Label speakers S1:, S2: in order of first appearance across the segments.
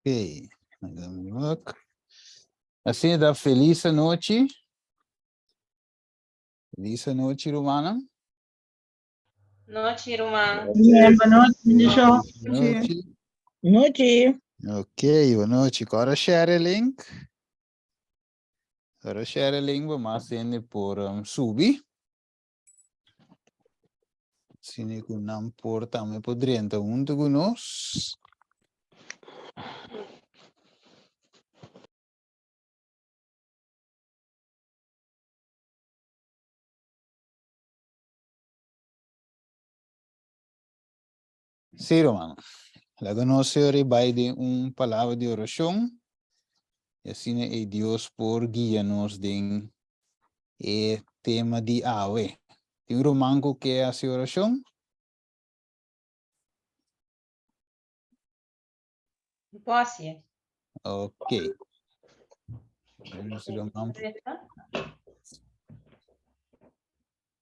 S1: Ok, look. Asina ta felis anochi. Felis anochi, rumannan.
S2: Nochi, ruman.
S3: Bien, buenas noches.
S1: Nochi.
S3: Nochi.
S1: Ok, buenas nochi. Kora share e link. Kora share e link, pa mas hende por subi. Asina ku nan por tambe por drenta huntu ku nos. Sí, ruman. Laga nos Señor bai den un palabra di orashon i asina ei Dios por guia nos den e tema di awe. Tin un ruman ku ke hasi orashon?
S2: Por hasié.
S1: Ok. Vamos ruman.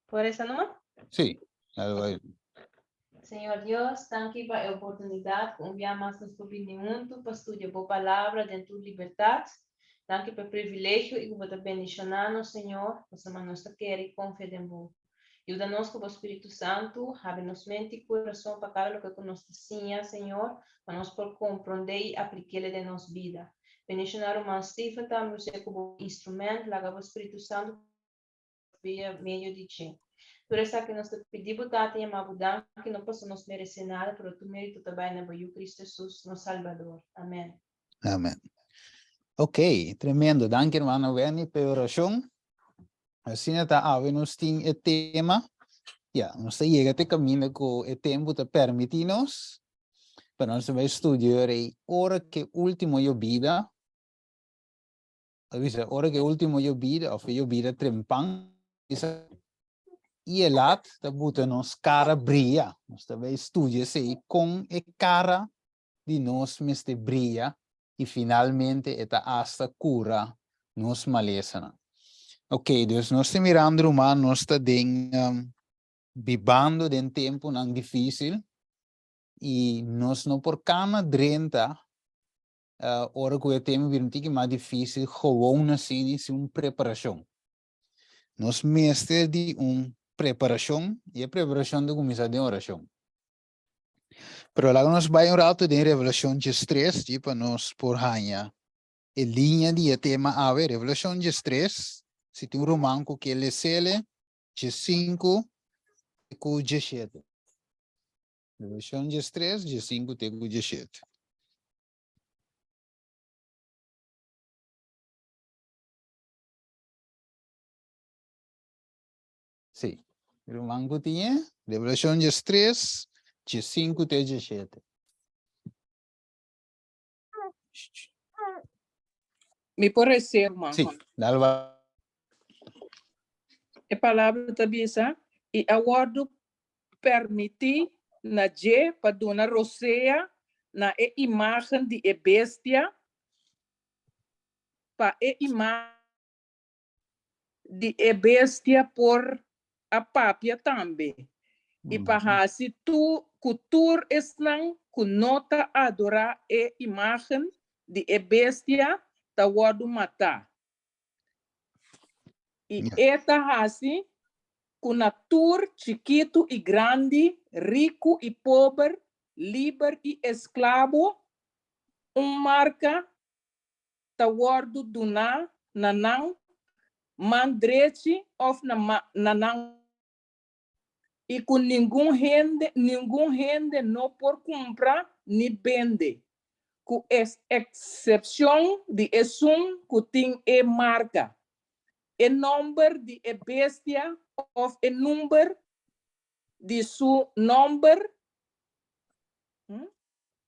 S2: Por resa numa?
S1: Sí, dale bai.
S2: Señor Dios, danki pa e oportunidat ku un bia mas nos por bini huntu pa studia Bo Palabra den tur libertat. Danki pa e privilegio i ku Bo ta bendishoná nos, Señor, pasobra nos ta kere i konfia den Bo. Yuda nos ku Bo Spiritu Santu, habri nos mente i kurason pa kada loke ku nos ta siña, Señor, pa nos por komprondé i aplik'é den nos bida. Bendishoná ruman Stephen tambe, us'é ku Bo instrument, laga Bo Spiritu Santu via medio di dje. Tur esaki nos ta pidi bo Tata yama bo danki no pasobra nos merece nada pero tur merito ta bai na bo Yu Cristo Jesus nos Salbador. Amen.
S1: Amen. Ok, tremendo. Danki hermana Wendy pa e oracion. Asina ta awe nos tin e tema. Ya, nos ta yega te caminda cu e tempo ta permiti nos. Pero nos ta bai studia rei ora ke ultimo yobida Ta bisa, ora ku e último yobida òf e yobida trempan, bisa, i e lat ta buta nos kara bria. Nos ta bai studia esei, kon e kara di nos mester bria i finalmente e ta asta kura nos malesanan. Ok, dus nos ta mirando ruman, nos ta den bibando den tempunan difísil i nos no por kana drenta ora ku e tema bira un tiki mas difísil, gewoon asina sin un preparashon. Nos mester di un preparashon i e preparashon ta kuminsá den orashon. Pero laga nos bai un ratu den Revelashon diestres dje pa nos por haña e liña di e tema awe. Revelashon diestres, si tin un ruman ku ke les'ele, diesinku te ku diesshete. Revelashon diestres, diesinku te ku diesshete. Sí. Ruman ku tin e? Revelashon diestres, diesinku te diesshete.
S4: Mi por rese, ruman.
S1: Sí, dal ba.
S4: E palabra ta bisa, i a wòrdu permití na dje pa duna rosea na e imágen di e bestia, pa e imágen di e bestia por a papia tambe, i pa hasi ku tur esnan ku no ta adorá e imágen di e bestia ta wòrdu matá. I e ta hasi ku na tur, chikitu i grandi, riku i pober, liber i esklabo, un marka ta wòrdu duná na nan man drechi òf na nan i ku ningun hende ningun hende no por kumpra ni bende, ku eksepshon di esun ku tin e marka, e nòmber di e bestia òf e number di su nòmber,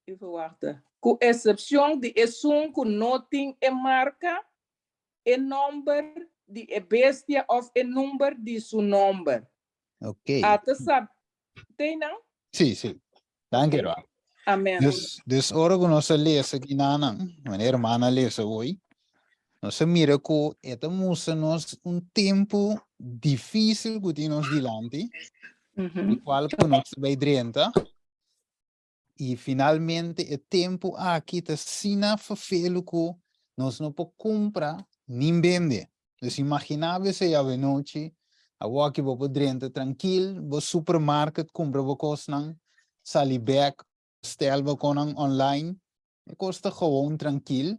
S4: even wachten, ku eksepshon di esun ku no tin e marka, e nòmber di e bestia òf e number di su nòmber.
S1: Ok.
S4: Ata sa tei nan?
S1: Sí, sí. Danki, hermano.
S4: Amen.
S1: Dus, dus ora ku nos a lesa ki nanan, wanneer hermana lesa hoy, nos a mira ku e ta mustra nos un tempu difísil ku tin nos dilanti, di kual ku nos ta bai drenta. I finalmente e tempu aki ta asina ferfelu ku nos no por kumpra nin bende. Dus imaginá bo esei awenochi, awoki bo por drenta trankil bo supermarket kumpra bo kosnan, sali bèk, stel bo konan online, e kos ta gewoon trankil,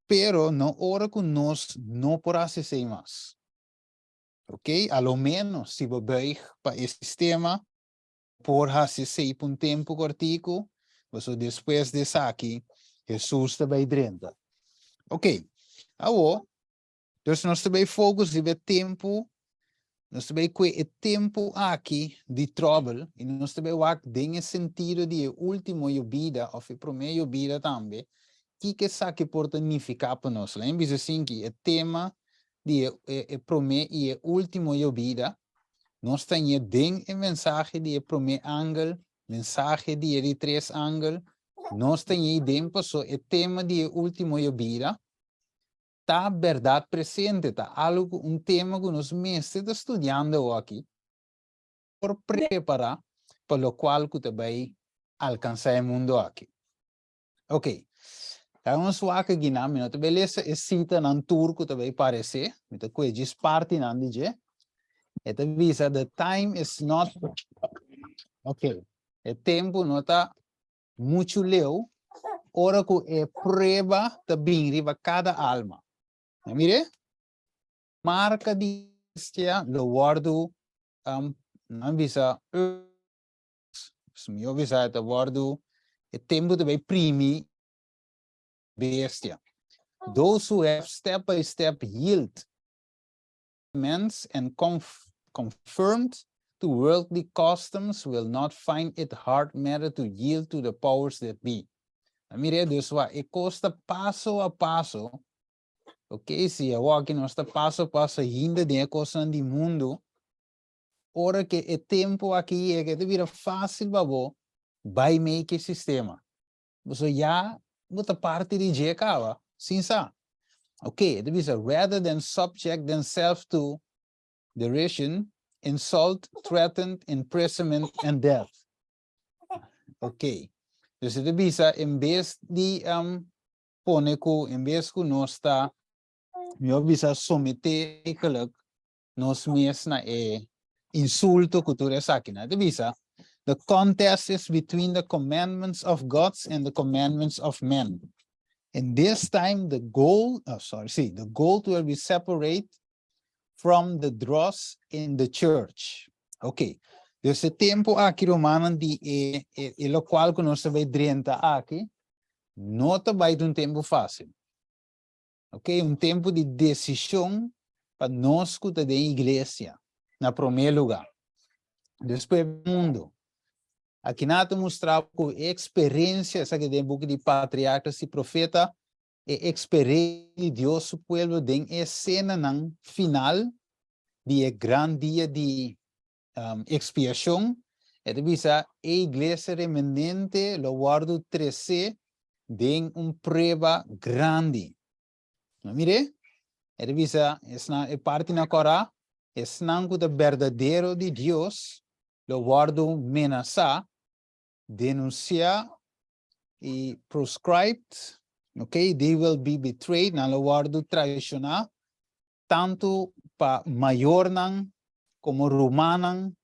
S1: pero no ora ku nos no por hasi esei mas. Ok, a lo menos si bo buig pa e sistema, por hasi esei pa un tempu kòrtiku, pasobra despues di esaki Hesus ta bai drenta. Ok, awor, dus nos ta bai focus riba e tempu, nos ta bai kue e tempu aki di tròbel i nos ta bai wak den e sentido di e último yobida òf e promé yobida tambe, kiko esaki por ta nifiká pa nos. Lain bisa asinki, e tema di e e promé i e último yobida, nos ta ñe den e mensahe di e promé angel, mensahe di e di tres angel, nos ta ñe den paso e tema di e último yobida ta bèrdat presente, ta algu, un tema ku nos mester ta studiando awoki por prepará pa lokual ku ta bai alkansá e mundu aki. Ok. Ta un swak gina, mi no ta bai lesa e sitanan tur ku ta bai paresé, mi ta kue djis partinan di dje. E ta bisa the time is not Ok, e tempu no ta muchu leu ora ku e prueba ta bin riba kada alma. A mire? Marka di bestia lo wòrdu um, nan bisa Mi bisa e ta wòrdu e tempu ta bai primi bestia. Those who have step by step yield ments and conformed to worldly customs will not find it hard matter to yield to the powers that be. A mira dus wa e kos ta paso a paso. Ok, si awor aki nos ta paso a paso hinda den e kosnan di mundu, ora ke e tempu aki yega e ta bira fásil pa bo bai mei ku e sistema. Pasobra ya bo ta parti di dje kaba, sin sa. Ok, e ta bisa, rather than subject themselves to derision, insult, threatened, imprisonment and death. Ok, dus e ta bisa, en bes di pone ku, en bes ku nos ta, mi a bisa someté eigenlijk nos mes na e insulto ku tur esakinan. E ta bisa, The contest is between the commandments of God and the commandments of men. In this time the gold, oh sorry, sí, the gold will be separate from the dross in the church. Ok, dus e tempu aki rumannan di e, e, e lokual ku nos ta bai drenta aki, no ta bai ta un tempu fásil. Ok, un tempu di desishon pa nos ku ta den iglesia, na promé lugá. Despues mundu. Akinan ta mustra ku e eksperensia, esaki den buki di Patriarkas i Profeta, e eksperensia di Dios su pueblo den e senanan final di e gran dia di ekspiashon, e ta bisa e iglesia remanente lo wòrdu tresé den un prueba grandi. No mir'é? E ta bisa esnan, e parti na kòrá, esnan ku ta berdadero di Dios lo wòrdu menasá, denunsiá i proscribed, okay, they will be betrayed, nan lo wòrdu traishoná, tantu pa mayornan komo rumannan,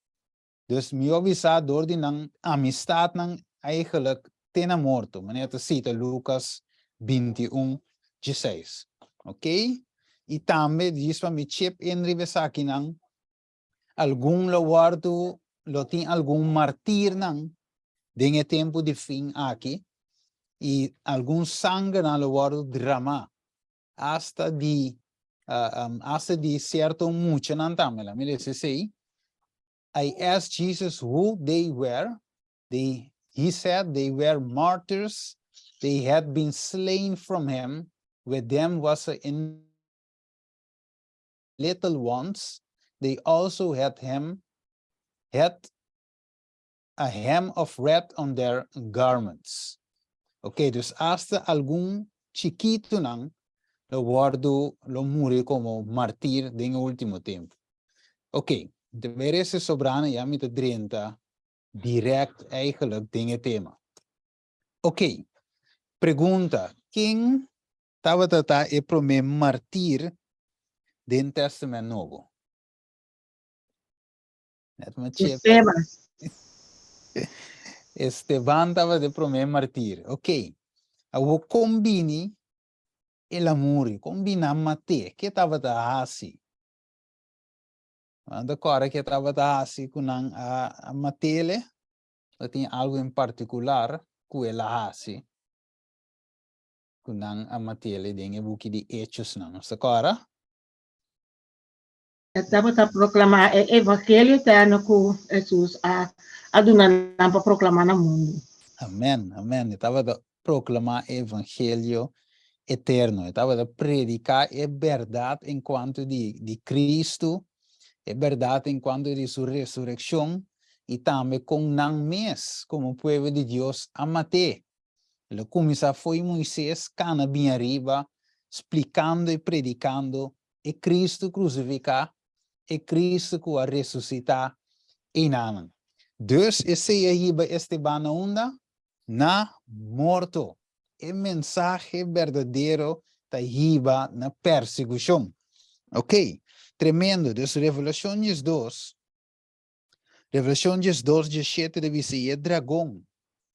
S1: dus mi a bisa dor di nan amistatnan eigenlijk te na morto, manera ta sita Lukas 21, 16. Ok? I tambe djis pa mi chip in riba esakinan, algun lo wòrdu, lo tin algun martirnan den e tempu di fin aki, i algun sangernan lo wòrdu dramá hasta di hasta di cierto muchanan tambe la mi lesa esey I asked Jesus who they were they he said they were martyrs they had been slain from him with them was a in little ones they also had him had a hem of red on their garments. Ok, dus hasta algun chikitunan lo wordu, lo muri como martir den e ultimo tempo. Ok, de ver ese sobrana ya mi ta drenta direct eigenlijk den e tema. Ok, pregunta, ken tabata ta e promé martir den Testament Nobo? Net ma chep.
S3: Esteban.
S1: Esteban tabata e promé martir. Ok. Awo kon bini el a muri? Kon bini a mat'é? Ke tabata hasi? Nan ta kòrda ke tabata hasi ku nan a mat'ele? O tin algu en partikular ku el a hasi ku nan a mat'ele den e buki di Hechosnan? Nos ta kòrda?
S3: E tabata proklamá e evangelio eterno ku Hesus a a duna nan pa proklamá na mundu.
S1: Amèn, amèn. E tabata proklamá e evangelio eterno. E tabata prediká e bèrdat en kuantu di di Kristu, e bèrdat en kuantu di su resurekshon i tambe kon nan mes komo pueblo di Dios a mat'é. El a kuminsá fo'i Moises kana bin ariba, splikando i predikando e Cristo crucificá, e Cristo cu a resucitá einanan. Dus esey a hiba Esteban na unda? Na morto. E mensahe berdadero ta hiba na persecucion. Ok, tremendo. Dus Revelacion 12, Revelacion 12, 17 ta bisa, I e dragon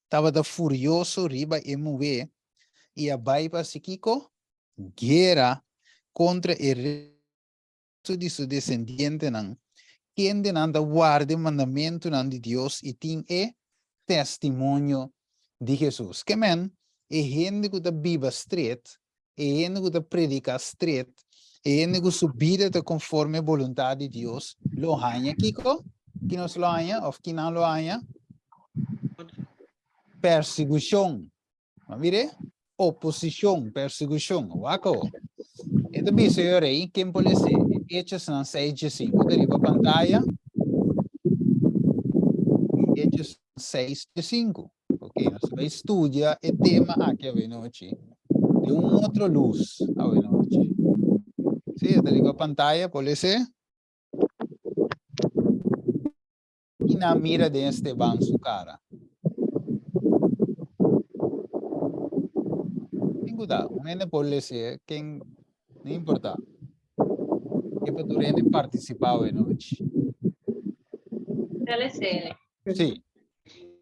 S1: tabata furioso riba e muhé i a bai pa hasi kiko? Guera kontra e restu di su desendientenan, kendenan ta warda e mandamentunan di Dios i tin e testimonio di Hesus. Ke men, e hende ku ta biba stret, e hende ku ta prediká stret, e hende ku su bida ta konforme e boluntat di Dios, lo haña kiko? Ki nos lo haña òf ki nan lo haña? Persigushon. Ma mire, oposishon, persigushon. Wak awo. E ta bisa yo rei, ken por lese? Hechosnan 6 diesinku ta riba pantaya. Hechos 6 diesinku. Ok, nos ta bai studia e tema aki awenochi den un otro luz awenochi. Sí, e ta riba pantaya, por lese? I nan mira den Esteban su kara. Ken ku ta? Un hende por lese, ken, no importa. Ke pa tur hende partisipá awenochi.
S2: Ta lesele.
S1: Sí.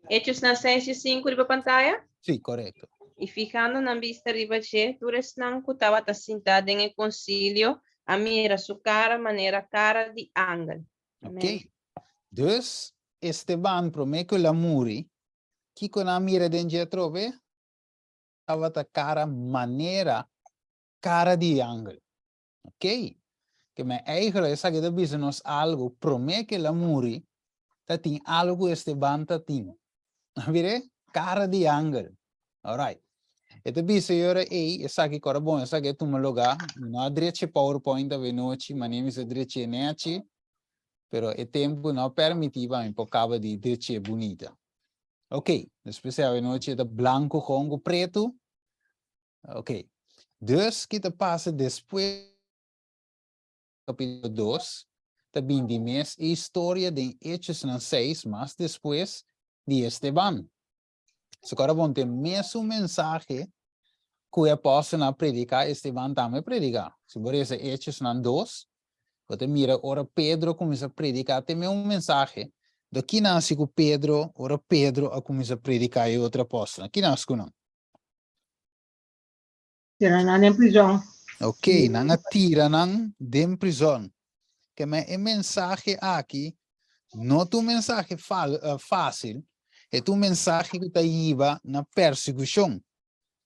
S2: Hechosnan 6 i 5 riba pantaya?
S1: Sí, korekto.
S2: I fihando nan bista riba dje, tur esnan ku tabata sintá den e konsilio a mira su kara manera kara di angel.
S1: Amen. Ok. Dus, Esteban, promé ku el a muri, kiko nan a mira den dje atrobe? Tabata kara manera kara di angel. Ok. Ke men eigenlijk esaki ta bisa nos algu, promé ku el a muri, ta tin algu ku Esteban ta tin. A mir'é? Kara di angel. Alright. E ta bisa e ora ei, esaki kora bon, esaki a tuma lugá. Mi no a drecha e PowerPoint avenochi, manera mi sa drech'é nechi, pero e tempu no a permití pa mi por kaba di drech'é bunita. Ok, despues avenochi e ta blanku kon ku pretu. Ok. Dus ki ta pasa despues kapítulo 2 ta bin di mes e historia den Hechosnan 6 mas despues di Esteban. So kora bon te mesun mensahe ku e apòstelnan a prediká, Esteban tambe a prediká. Si bo resa Hechosnan 2, bo ta mira ora Pedro kuminsá prediká te mes un mensahe. Do ki nan hasi ku Pedro ora Pedro a kuminsá prediká e otro apòstelnan? Ki nan hasi ku nan?
S3: Tira nan den prizòn.
S1: Ok, nan a tira nan den prizòn. Ke men e mensahe aki no ta un mensahe fásil, e ta un mensahe ku ta hiba na persekushon.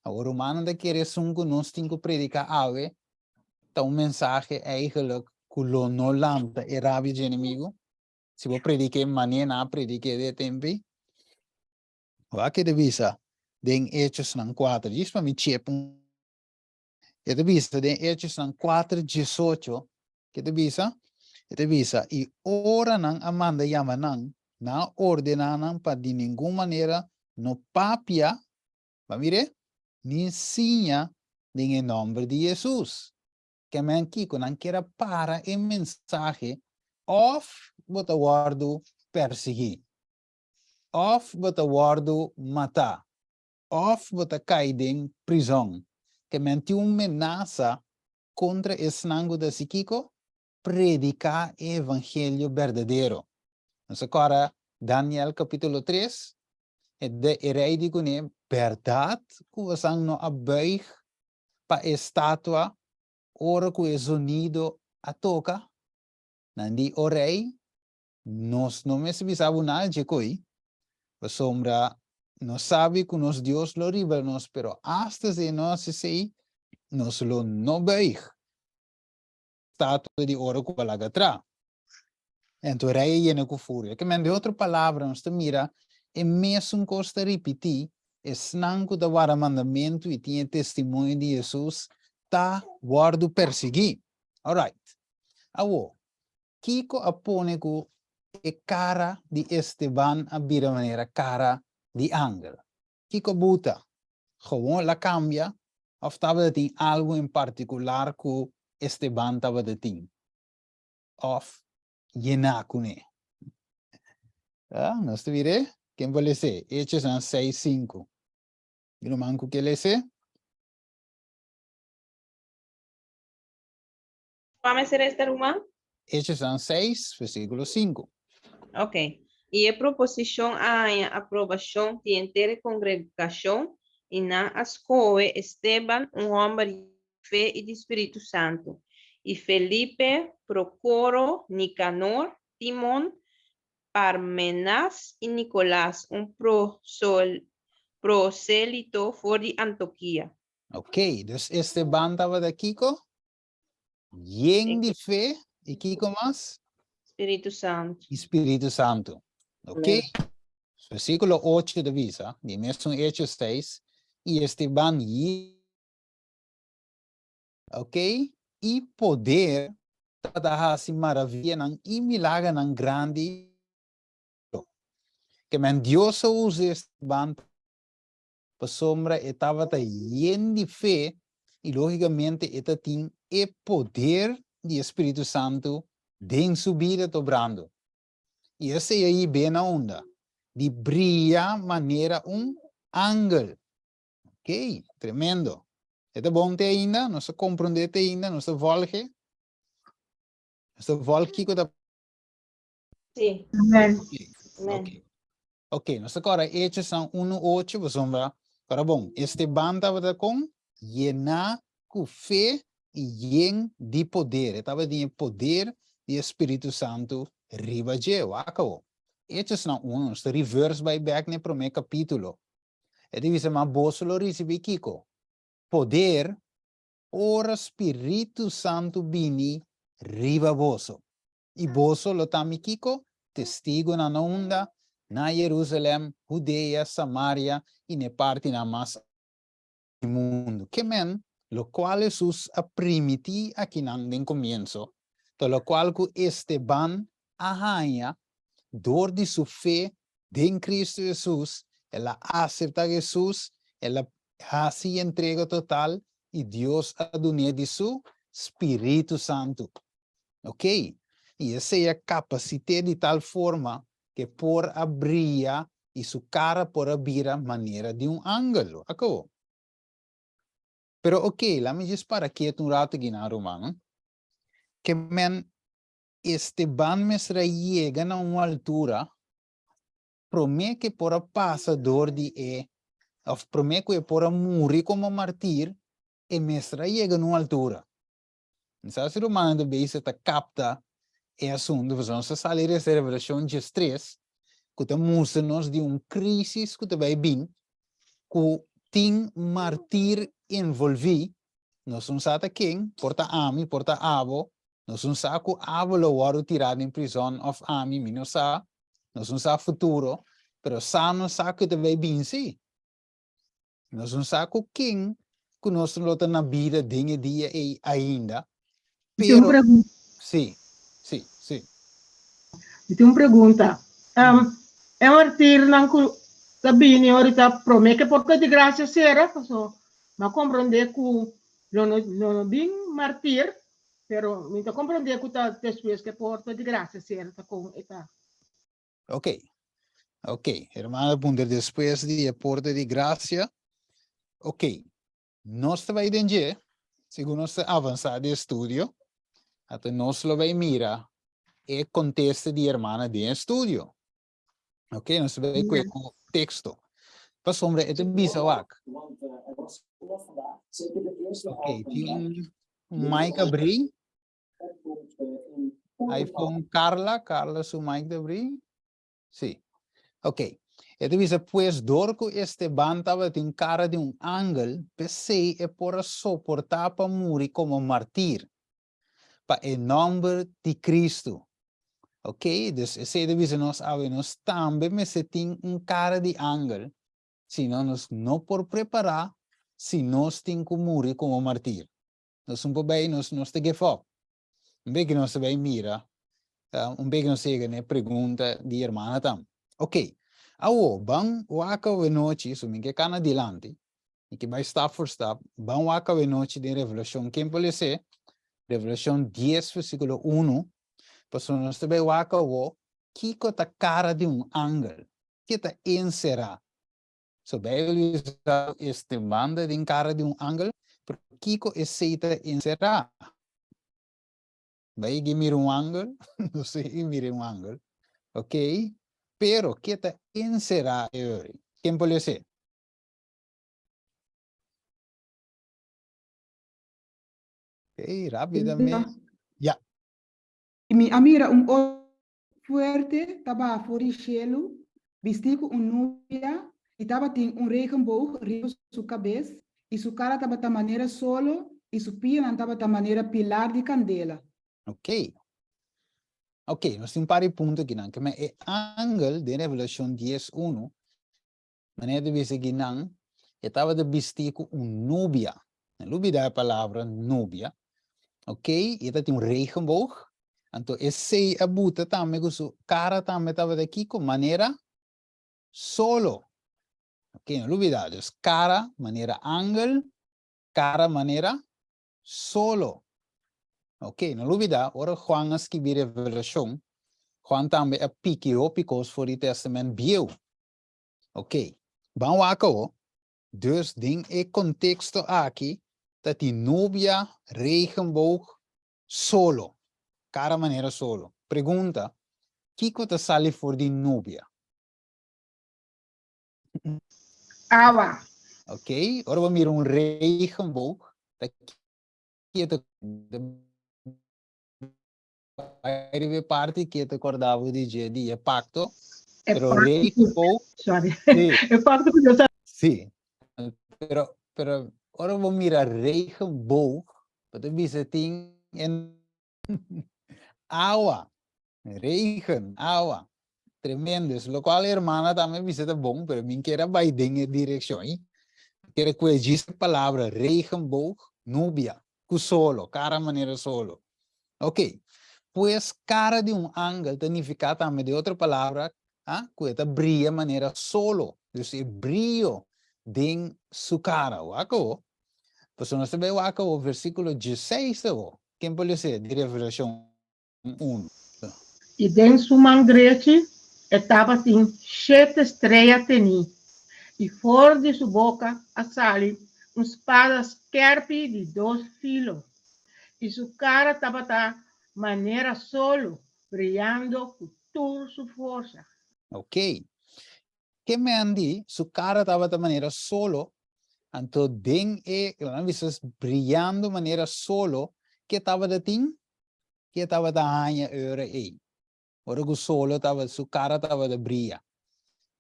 S1: Awor rumannan ta kere esun ku nos tin ku prediká awe ta un mensahe eigenlijk ku lo no lanta e rabia dje enemigu? Si bo predik'é manera nan a predik'é den e tempu ei? Wak e ta bisa den Hechosnan 4, djis pa mi chep un. E ta bisa den Hechosnan 4, 18, ke ta bisa? E ta bisa, I ora nan a manda yama nan, nan a ordená nan pa di ningun manera no papia, ba mir'é, ni siña den e nòmber di Hesus. Ke men kiko? Nan kier a para e mensahe òf bo ta wòrdu persiguí. Òf bo ta wòrdu matá. òf bo ta kai den prizòn. Ke men tin un menasa kontra esnan ku ta hasi kiko? Prediká e evangelio berdadero. Nos a kòrda Daniel kapítulo tres, e de e rei di kuné, Bèrdat ku bosan no a bùig pa e statua ora ku e zonido a toka? Nan di, O rei, nos no mester bisa bo nada dje koi, pasobra nos sabi ku nos Dios lo ribra nos, pero asta si e no hasi esei, nos lo no bùig. Statua di oro ku bo a laga tra. Anto e rei a yena ku furia. Ke men, den otro palabra, nos ta mira e mesun kos ta ripití, esnan ku ta warda mandamentu i tin e testimonio di Hesus ta wòrdu persiguí. Alright. Awor, kiko a pone ku e kara di Esteban a bira manera kara di angel? Kiko buta? Gewoon el a kambia òf tabata tin algu en partikular ku Esteban tabata tin òf yená kuné? Ah, nos ta mir'é? Ken por les'é? Hechosnan seis, sinku. Di ruman ku ke les'é?
S2: Kua mester esta ruman?
S1: Hechosnan seis, versíkulo sinku.
S2: Ok. I e proposishon a haña aprobashon di henter e kongregashon, i nan a skohe Esteban, un hòmber yen di fe i di spiritu santu, i Felipe, Prokoro, Nikanor, Timon, Parmenas i Nikolas, un prosélito for di Antokia.
S1: Ok, dus Esteban tabata kiko? Yen di fe i kiko mas?
S2: Spiritu Santu.
S1: I Spiritu Santu. Ok. Versíkulo 8 ta bisa, di mesun Hechos 6, i Esteban yen, ok, i poder tabata hasi maravianan i milagernan grandi. Ke men Dios a usa Esteban pasobra e tabata yen di fe i lógikamente e ta tin e poder di e Spiritu Santu den su bida tobrando. I esei a hib'é na unda? Di bria manera un angel. Ok, tremendo. E ta bon te ainda? Nos ta komprondé te ainda? Nos ta volge? Nos ta volg kiko ta
S2: Sí.
S3: Amen.
S2: Amen.
S1: Ok. Ok, nos ta kòrda Hechosnan unu ocho, pasobra, kòrda bon, Esteban tabata kon yená ku fe i yen di poder. E tabatin e poder di e Spiritu Santu riba dje. Wak awo. Hechosnan unu, nos ta reverse bai bèk na e promé kapítulo. E ta bisa, Ma boso lo risibí kiko? Poder ora Spiritu Santu bini riba boso. I boso lo ta mi kiko? Testigunan na unda? Na Jerusalèm, Hudea, Samaria i na e partinan mas di mundu. Ke men, lokual Hesus a primití akinan den komienso, ta lokual ku Esteban a haña dor di su fe den Kristu Hesus, el a aseptá Hesus, el a hasi entrega total i Dios a dun'é di su spiritu santu. Ok, i esei a kapasit'é di tal forma ku e por a bria i su kara por a bira manera di un angel. Akabó. Pero ok, laat mi djis para ketu un ratu aki nan, rumannan. Ke men Esteban mester a yega na un altura promé ku e por a pasa dor di e, òf promé ku e por a muri komo martir, e mester a yega na un altura. Mi sa si rumannan ta bezig ta kapta e asuntu, pasobra nos ta sali resa Revelashon diestres, ku ta mustra nos di un krisis ku ta bai bin, ku tin martir envolví, nos no sa ta ken, por ta ami, por ta abo, nos no sa ku abo lo wòrdu tirá den prizòn òf ami, mi no sa, nos no sa futuro, pero sa nos sa ku ta bai bin sí. Nos no sa ku ken ku nos lo ta na bida den e dia ei ainda,
S3: Mi tin un
S1: pero
S3: pregunta.
S1: sí, sí, sí.
S3: Mi tin un pregunta. Um, e martirnan ku ta bini ahorita promé ke porta di gracia sera, paso m'a komprondé ku lo no lo no bin martir, pero mi ta komprondé ku ta despues ke porta di gracia sera ta kon e ta.
S1: Ok, ok. Hermana puntra despues di e porta di gracia. Ok, nos ta bai den dje, segun nos ta avansá den estudio, anto nos lo bai mira e kontesta di hermana den estudio. Ok, nos ta bai kue ku teksto. Pasobra e ta bisa wak. Ok, tin un mic abrí. iPhone Carla, Carla su mic ta abrí. Sí. Ok. E ta bisa, pues dor ku Esteban tabatin kara di un angel, p'esei e por a soportá pa muri komo martir pa e nòmber di Kristu. Ok, dus esei ta bisa nos awe nos tambe mester tin un kara di angel, sino nos no por prepará si nos tin ku muri komo martir. Nos un por bai, nos nos ta give up. Un bes ku nos ta bai mira, un bes ku nos yega na e pregunta di hermana tam. Ok, awo ban wak awe nochi, so mi ke kana dilanti, mi ke bai stap for stap, ban wak awe nochi den Revelashon, ken por lese? Revelashon dies versíkulo unu, pasobra nos ta bai wak awo kiko ta kara di un angel, ke ta enserá. So Bijbel bisa Esteban ta den kara di un angel, pero kiko esei ta enserá? Bai ke mira un angel? No sé i mira un angel. Ok, pero ke ta enserá e ori? Ken por lese? Ok, rápidamente. Ya.
S5: I mi a mira un otro fuerte ta baha for di shelu, bistí ku un nubia, i tabatin un regenboog riba su kabes, i su kara tabata manera solo, i su pianan tabata manera pilar di kandela.
S1: Ok. Ok, nos tin un par di punto akinan. Ke men e angel den Revelashon dies unu, manera ta bisa akinan, e tabata bistí ku un nubia. No lubidá e palabra nubia. Ok, i e tabatin un regenboog. Anto esei a buta tambe ku su kara tambe tabata kiko? Manera solo. Ok, no lubidá. Dus kara manera angel, kara manera solo. Ok, no lubidá, ora Juan a skibi Revelashon, Juan tambe a piki hopi kos for di Tèstamènt Bieu. Ok, ban wak awo. Dus den e konteksto aki ta tin nubia, regenboog, solo. Kara manera solo. Pregunta, Kiko ta sali for di nubia?
S3: Awa.
S1: Ok, ora bo mira un regenboog, ta kiet bai riba e parti ke ta korda bo di dje di e pakto,
S3: E
S1: pero
S3: pakto ku,
S1: regenboog,
S3: sorry,
S1: sí,
S3: e pakto ku Dios a.
S1: sí, pero, pero ora bo mira regenboog, bo ta bisa tin e awa, regen, awa, tremendo, es lokual e hermana tambe bisa ta bon, pero mi kier a bai den e direkshon ei, mi kier a kue djis e palabra regenboog, nubia, ku solo, kara manera solo. Ok, pues kara di un angel ta nifiká tambe di otro palabra, ah, ku e ta bria manera solo, dus e brio den su kara, wak awo? Pasobra nos ta bai wak awo versíkulo dieseis awo, ken por lese di Revelashon unu?
S3: I den su man drechi e tabatin shete strea tení, i for di su boka a sali un spada skèrpi di dos filo, i su kara tabata manera solo, briyando ku tur su forsa.
S1: Ok. Ke men di, su kara tabata manera solo, anto den e, nan bisa, briyando manera solo, ke tabata tin? Ke tabata haña e ora ei? Ora ku solo tabata, su kara tabata bria.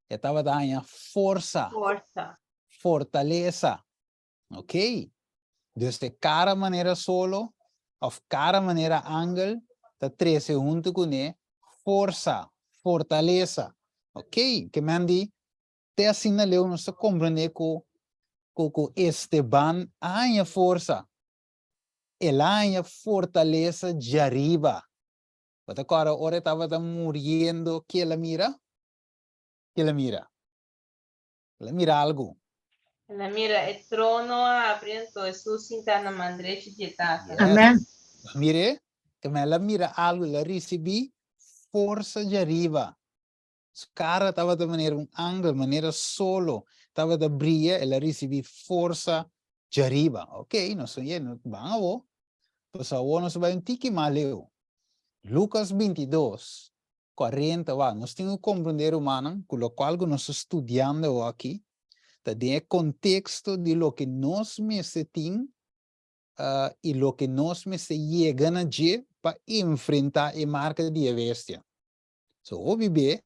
S1: E tabata haña forsa.
S2: Forsa.
S1: Fortalesa. Ok. Dus e kara manera solo of kara manera angel ta trese huntu kuné forsa, fortalesa. Ok. Ke men di, te asina leu nos ta komprendé ku ku ku Esteban a haña forsa. El a haña fortalesa djariba. Bo ta kòrda ora e tabata muriendo ke el a mira? Ke el a mira? El a mira algu.
S2: El a mira e trono a abri anto Hesus sintá na man drechi di e Tata.
S1: Yes.
S3: Amen.
S1: Mir'é, keme el a mira algu, el a risibí forsa djariba. Su kara tabata manera un angel, manera solo tabata bria, el a risibí forsa djariba. Ok, nos ta yendo, ban awo. Pasobra awo nos ta bai un tiki mas leu. Lukas bintidos, 40, wak, nos tin ku komprendé, rumannan, ku lokual ku nos ta studiando awo aki ta den e konteksto di loke nos mester tin i loke nos mester yega na dje pa enfrentá e marka di e bestia. So hopi be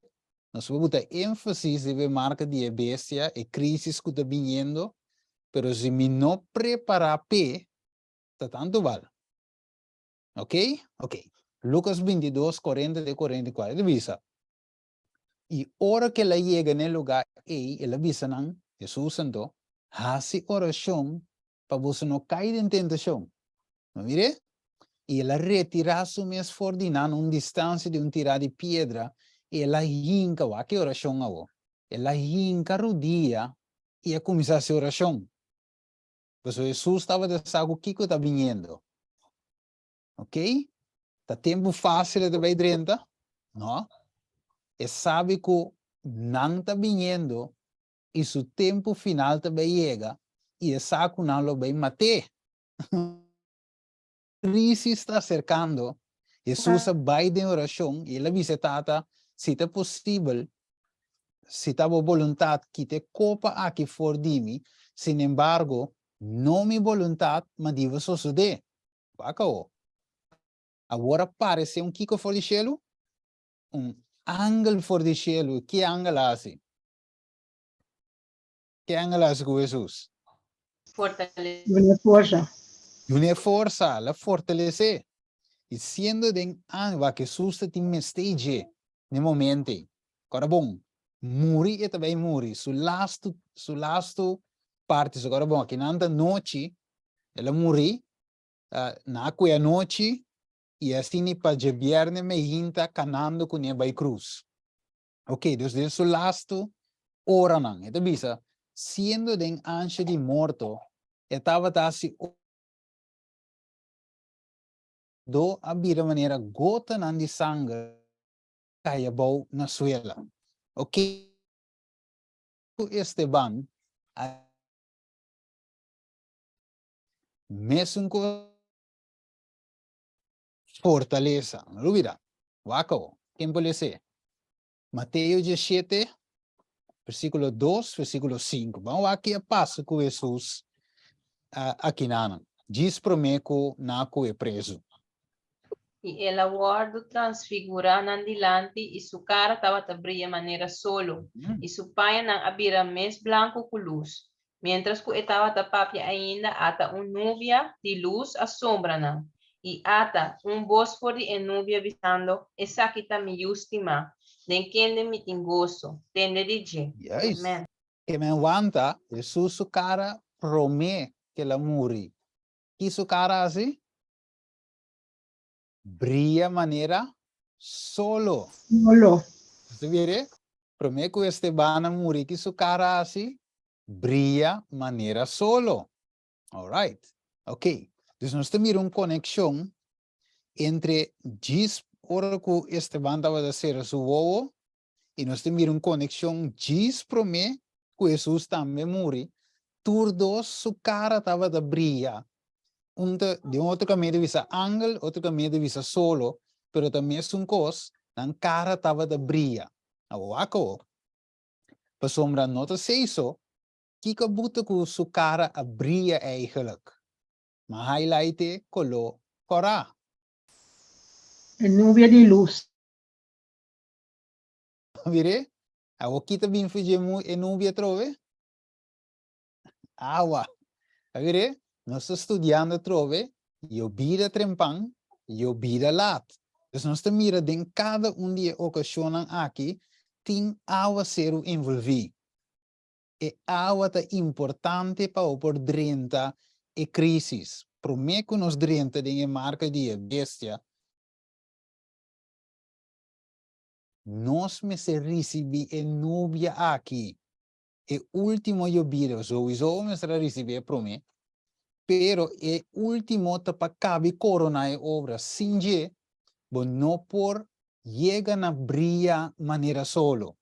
S1: nos por buta énfasis riba e marka di e bestia, e krísis ku ta biniendo, pero si mi no prepará p'e, ta tantu bal. Ok? Ok. Lukas bintidos, korenta te korenta i kuater, e ta bisa, I ora ku el a yega na e lugá ei, el a bisa nan, Hesus anto, Hasi orashon pa boso no kai den tentashon. No mir'é? I el a retirá su mes for di nan un distansia di un tirá di piedra, i el a hinka, wak e orashon awor, el a hinka rudia i a kuminsá hasi orashon. Pasobra Hesus tabata sa ku kiko ta biniendo. Ok? Ta tempu fásil e ta bai drenta? No. E sabi ku nan ta biniendo i su tempu final ta bai yega i e sa ku nan lo bai mat'é. Crisis ta aserkando, Hesus a bai den orashon i el a bisa e Tata, Si ta posibel, si ta bo boluntat, kita e kopa aki for di mi, sinembargo, no mi boluntat, ma di bo sosodé. Wak awo. Awor a paresé un kiko for di shelu? Un angel for di shelu. Ki angel a hasi? Ki angel a hasi ku Hesus?
S2: Fortalesé.
S3: Dun'é forsa.
S1: Dun'é forsa, el a fortalesé. I siendo den angel, wak Hesus ta tin mester dje n'e momento ei. Kòrda bon, muri e ta bai muri, su lastu, su lastu parti, so kòrda bon, akinan ta nochi, el a muri na ku e anochi i asina pa djebièrnè meinta kanando kuné bai krus. Ok, dus den su lastu oranan, e ta bisa, siendo den ansha di morto, e tabata hasi do a bira manera gotanan di sanger kai abou na suela. Ok, ku Esteban a mesun kos fortalesa. No lubida. Wak awo. Ken por les'é? Mateo diesshete, versíkulo dos, versíkulo sinku. Ban wak ki a pasa ku Hesus akinanan, djis promé ku nan a kohe prezu.
S2: I el a wòrdu transfigurá nan dilanti, i su kara tabata bria manera solo, i su pañanan a bira mes blanku ku lus. Miéntras ku e tabata papia ainda, ata un nubia di lus a sombra nan. I ata, un bos for di e nubia bisando, Esaki ta mi Yu stimá, den kende mi tin goso. Tende di dje.
S1: Juist.
S2: Amen.
S1: Ke men wanta Hesus su kara promé ke el a muri. Ki su kara hasi? Bria manera solo.
S3: Solo.
S1: Bo ta bira? Promé ku Esteban a muri ki su kara hasi? Bria manera solo. Alright. Ok. Dus nos ta mira un konekshon entre djis ora ku Esteban tabata sera su wowo i nos ta mira un konekshon djis promé ku Hesus tambe muri. Tur dos su kara tabata bria. Un ta, di un otro kaminda ta bisa angel, otro kaminda ta bisa solo, pero ta mesun kos, nan kara tabata bria. Awor wak awor. Pasobra no ta seiso, kiko a buta ku su kara a bria eigenlijk? Ma highlight e koló kòrá.
S3: E nubia di lus.
S1: Mir'é? Awor ki ta bin fuji e nubia atrobe? Awa. A mir'é? Nos ta studiando atrobe, yobida trempan, yobida lat. Dus nos ta mira den kada un di e okashonnan aki tin awaseru envolví. E awa ta importante pa bo por drenta e krísis. Promé ku nos drenta den e marka di e bestia, nos mester risibí e nubia aki. E último yobida, souiso bo mester a risibí e promé, pero e último ta pa kabi koroná e obra. Sin dje, bo no por. Yega na bria manera solo.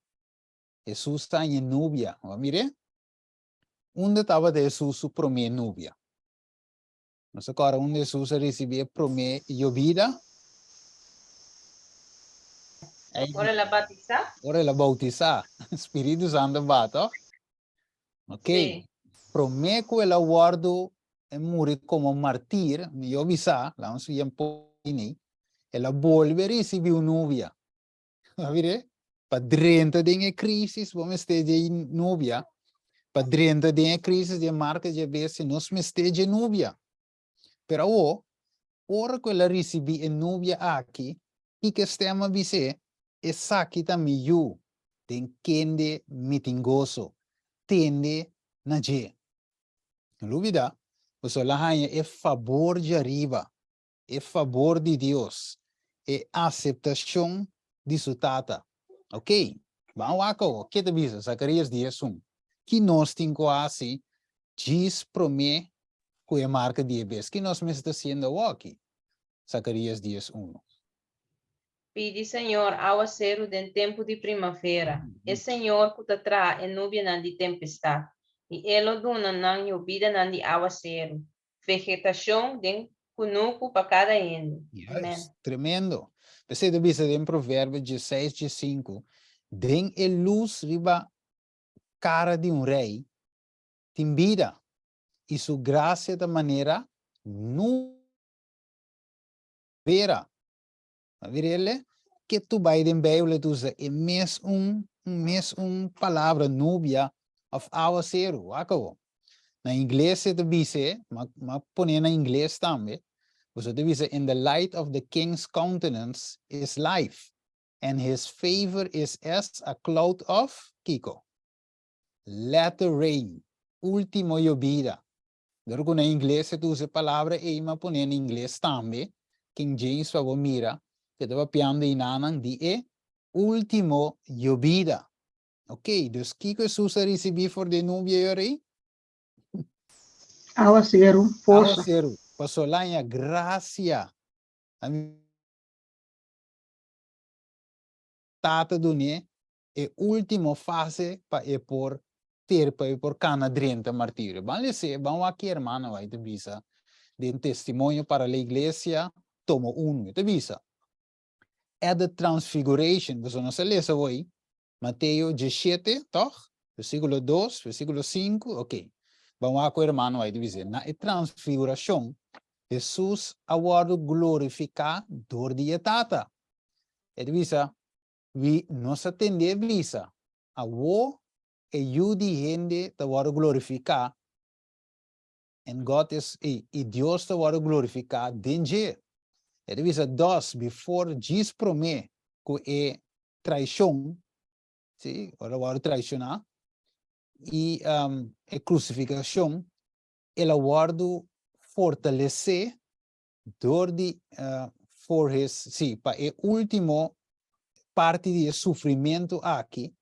S1: Hesus ta haña nubia. Bo a mir'é? Unda tabata Hesus su promé nubia? Nos a kòrda unda Hesus a risibí e promé yobida?
S2: Ora el a batisá?
S1: Ora el a boutisá. Spiritu Santu a baha, tòg? Ok.
S2: Sí.
S1: Promé ku el a wòrdu e muri komo martir, mihó bisá, laga nos bien pone, el a bolbe risibí un nubia. A mir'é? Pa drenta den e crisis, bo mester dje nubia. Pa drenta den e crisis dje marca dje bestia, nos mester dje nubia. Pero awo, ora ku el a risibí e nubia aki, kiko e stem a bis'é? Esaki ta mi yu, den kende mi tin goso. Tende na dje. No lubidá, boso lo haña e fabor djariba, e fabor di Dios, e aseptashon di su Tata. Ok, ban wak awo, ke ta bisa Zakarías 10 1? Ki nos tin ku hasi djis promé ku e marka di e bes? Ki nos mester ta hasiendo awoki? Zakarías 10 1.
S2: Pidi Señor awaseru den tempu di primavera, e Señor ku ta traha e nubianan di tempestat, i E lo duna nan yobidanan di awaseru, vegetashon den kunuku pa kada hende. Amen.
S1: Juist, tremendo. P'esei ta bisa den Proverbio 16, 15, Den e lus riba kara di un rei tin bida, i su grasia ta manera nubera. A mir'el? Ke tu bai den Bijbel e ta usa e mes un mes un palabra nubia of awaseru. Wak awo. Na ingles e ta bis'e, m'a m'a pon'e na ingles tambe, boso ta bisa in the light of the king's countenance is life, and his favor is as a cloud of, kiko? Latter rain, ultimo yobida. Dor ku na ingles e ta usa e palabra ei, m'a pon'e na ingles tambe, King James pa bo mira, ke ta papiando einanan di e ultimo yobida. Ok, dus kiko Hesus a risibí for di e nubia ei ora ei?
S3: Awaseru, forsa.
S1: Awaseru, pasobra el a haña grasia. Tata dun'é e último fase pa e por ter, pa e por kana drenta martirio. Ban les'é, ban wak ki hermano White ta bisa den Testimonio para la Iglesia, tomo unu. E ta bisa, At the transfiguration, boso no sa lesa awor, Mateo 17, tòg? Versíkulo 2, versíkulo 5, ok. Ban wak ku hermano White ta bisa. Na e transfigurashon, Hesus a wòrdu glorifiká dor di e Tata. E ta bisa, Wi no sa tende bisa, Awo e Yu di hende ta wòrdu glorifiká, and God is, i, i Dios ta wòrdu glorifiká den dje. E ta bisa, Dos, before djis promé ku e traishon, si, ora wòrdu traishoná, i e krusifikashon, el a wòrdu fortalesé dor di for his, sí, pa e último parti di e sufrimentu aki,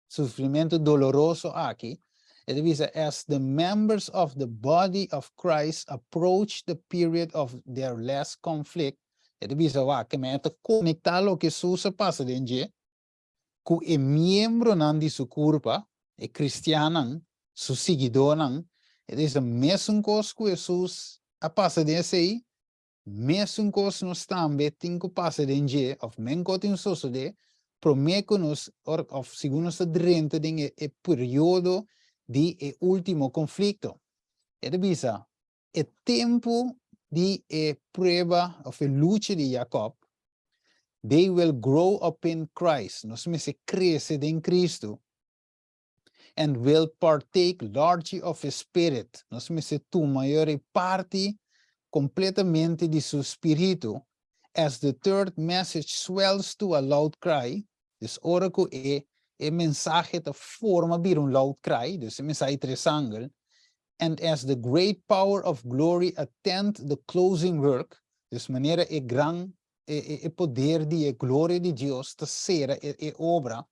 S1: sufrimentu doloroso aki, e ta bisa, as the members of the body of Christ approach the period of their last conflict, e ta bisa, wak, ke men e ta konektá loke Hesus a pasa den dje ku e miembronan di su kurpa, e kristiannan, su siguidónan, e ta bisa, mesun kos ku Hesus a pasa den esei, mesun kos nos tambe tin ku pasa den dje, òf men ku tin sosodé, promé ku nos, òf segun nos ta drenta den e periodo di e último konflikto. E ta bisa, e tempu di e prueba òf e lucha di Jakòb, they will grow up in Christ, nos mester krese den Kristu, and will partake largely of his spirit, nos mester tuma yori parti kompletamente di su spiritu, as the third message swells to a loud cry, dus ora ku e e mensahe ta forma bira un loud cry, dus e mensahe tres angel, and as the great power of glory attend the closing work, dus manera e gran e e poder di e gloria di Dios ta sera e e obra,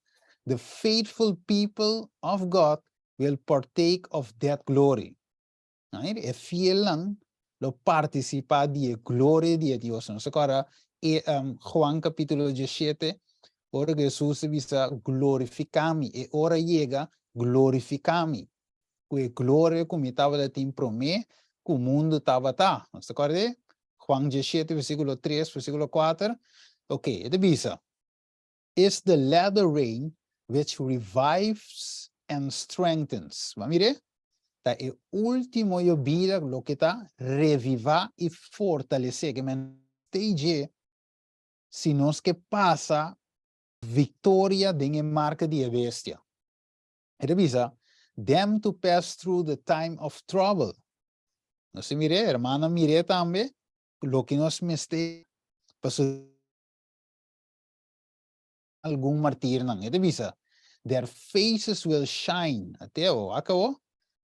S1: the faithful people of God will partake of that glory. Right? E fielnan lo partisipá di e gloria di e Dios. Nos ta kòrda. e, Juan kapítulo 17, ora ku Hesus a bisa, Glorifiká mi, e ora yega, glorifiká mi, ku e gloria ku mi tabata tin promé ku mundu tabata. Nos ta kòrda? Juan 17, versíkulo 3, versíkulo 4. Ok, e ta bisa, Is the latter rain which revives and strengthens. Bo a mir'é? Ta e último yobida loke ta revivá i fortalesé. Ke men ta dje si nos ke pasa viktoria den e marka di e bestia. E ta bisa, Them to pass through the time of trouble. Nos ta mir'é, hermana mir'é tambe, loke nos mester pasobra. Algun martirnan. E ta bisa, Their faces will shine. Ate awo, wak awo.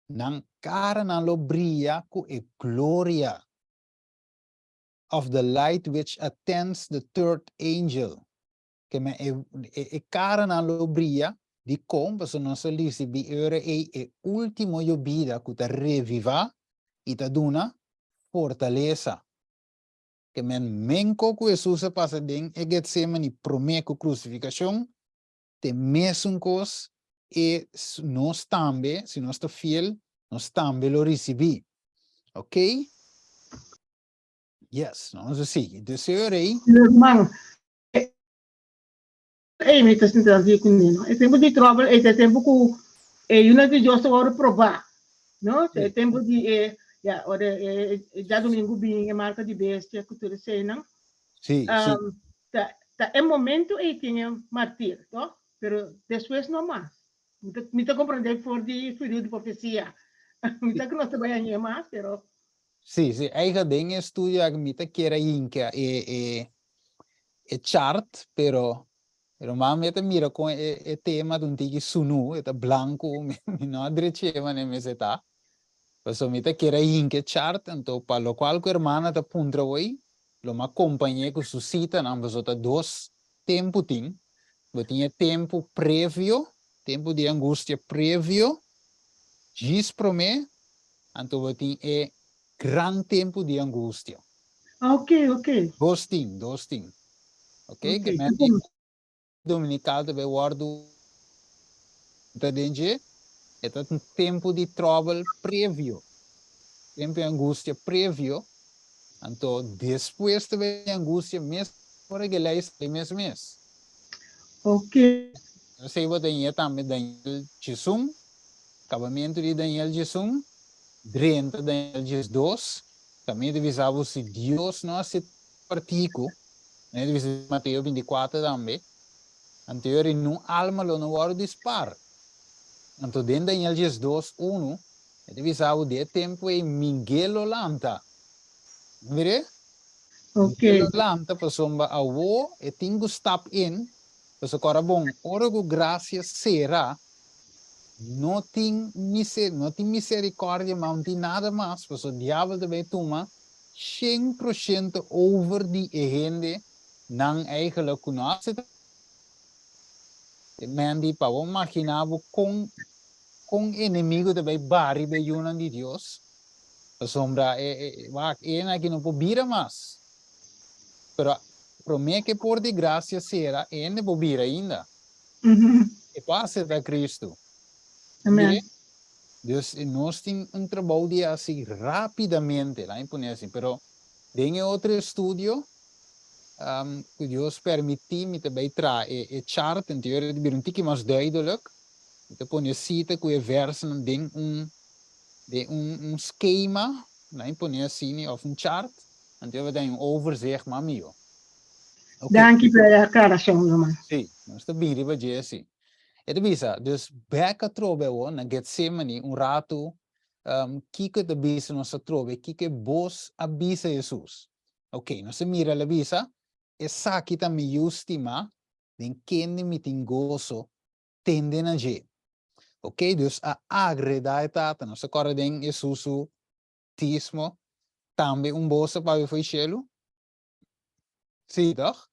S1: Nan karanan lo bria ku e gloria of the light which attends the third angel. Ke men e, e, e karanan lo bria dikon? Pasobra nos a risibí e ora ei e último yobida ku ta revivá i ta duna fortalesa. Ke men menko ku Hesus a pasa den e Getsemani promé ku krusifikashon, te mesun kos e nos tambe, si nos ta fiel, nos tambe lo risibí. Ok? Yes, nos a sigui. Dus e ora ei.
S3: Ruman, ei mi ta sinti así ku mi, no? E tempu di tròbel ei ta e tempu ku e yunan di Dios ta wòrdu probá, no? Ta e tempu di e, ya, ora e e djadumingu bin e marka di bestia ku tur eseinan.
S1: Sí, sí.
S3: Ta ta e momentu ei tin e martir, to? Pero despues no mas. Mi ta mi ta komprendé for di spiritu di profesia. Mi sa ku nos ta bai hañ'é mas, pero.
S1: Sí, sí. Eigen den e estudio aki mi ta kier a hinka e e e chart, pero ruman mi ta mira kon e e tema ta un tiki sunu, e ta blanku, mi no a dreché manera mester ta. Pasobra mi ta kier a hinka e chart, anto pa lokual ku hermana ta puntra hoy, lo mi a kompañ'é ku su sitanan, pasobra ta dos tempu tin. Bo tin e tempu previo, tempu di angustia previo, djis promé, anto bo tin e gran tempu di angustia.
S3: Ok, ok.
S1: Dos tin, dos tin. Ok, ke men di Dominical ta bay wordu ta den dje, e ta un tempu di tròbel previo, tempu di angustia previo, anto despues ta bay angustia mes ora ke lei sali mes mes.
S3: Ok.
S1: Esei bo ta ñe tambe Daniel 11, kabamentu di Daniel 11, drenta Daniel 12, Tambe ta bisa bo si Dios no hasi partiku, manera ta bisa den Mateo 24 tambe, anto yori nun alma lo no wòrdu di spar. Anto den Daniel 12, unu, e ta bisa bo di e tempu ei Miguel lo lanta. No mir'é? Miguel lo lanta pasobra awo e tin ku stap in, pasobra kòrda bon, ora ku grasia sera, No tin miser, no tin misericordia mas, no tin nada mas, pasobra diabel ta bay tuma 100% over di e hende nan eigenlijk cu no haci E men di pa bo magina bo con con enemigo ta bay bari be yunan di Dios, pasobra e e wak e aki no por bira mas. Pero prome ke por di gracia cera, e hende por bira ainda. E por acepta Cristo.
S3: Amen.
S1: Dus nos tin un trabou di haci rapidamente, laat mi pone así, pero den e otro estudio, cu Dios permiti mi ta bay traha e chart, en teoria ta bira un tiki mas duidelijk, mi ta pone cita cu e versonan den un den un schema, laat mi pone así, of un chart, anto bo ta haña un overzicht mas miho.
S3: Ok. Danki pa e aclaracion, ruman.
S1: Sí, nos ta bin riba dje sí. E ta bisa, dus bek atrobe awor na Getsemani un ratu, kiko e ta bisa nos atrobe, kiko e bos a bisa Hesus? Ok, nos a mira el a bisa, Esaki ta mi Yu stimá, den kende mi tin goso, tende na dje. Ok, dus a agredá e Tata. Nos ta kòrda den Hesus su bautismo tambe un bos a papia fo'i shelu? Sí, toch?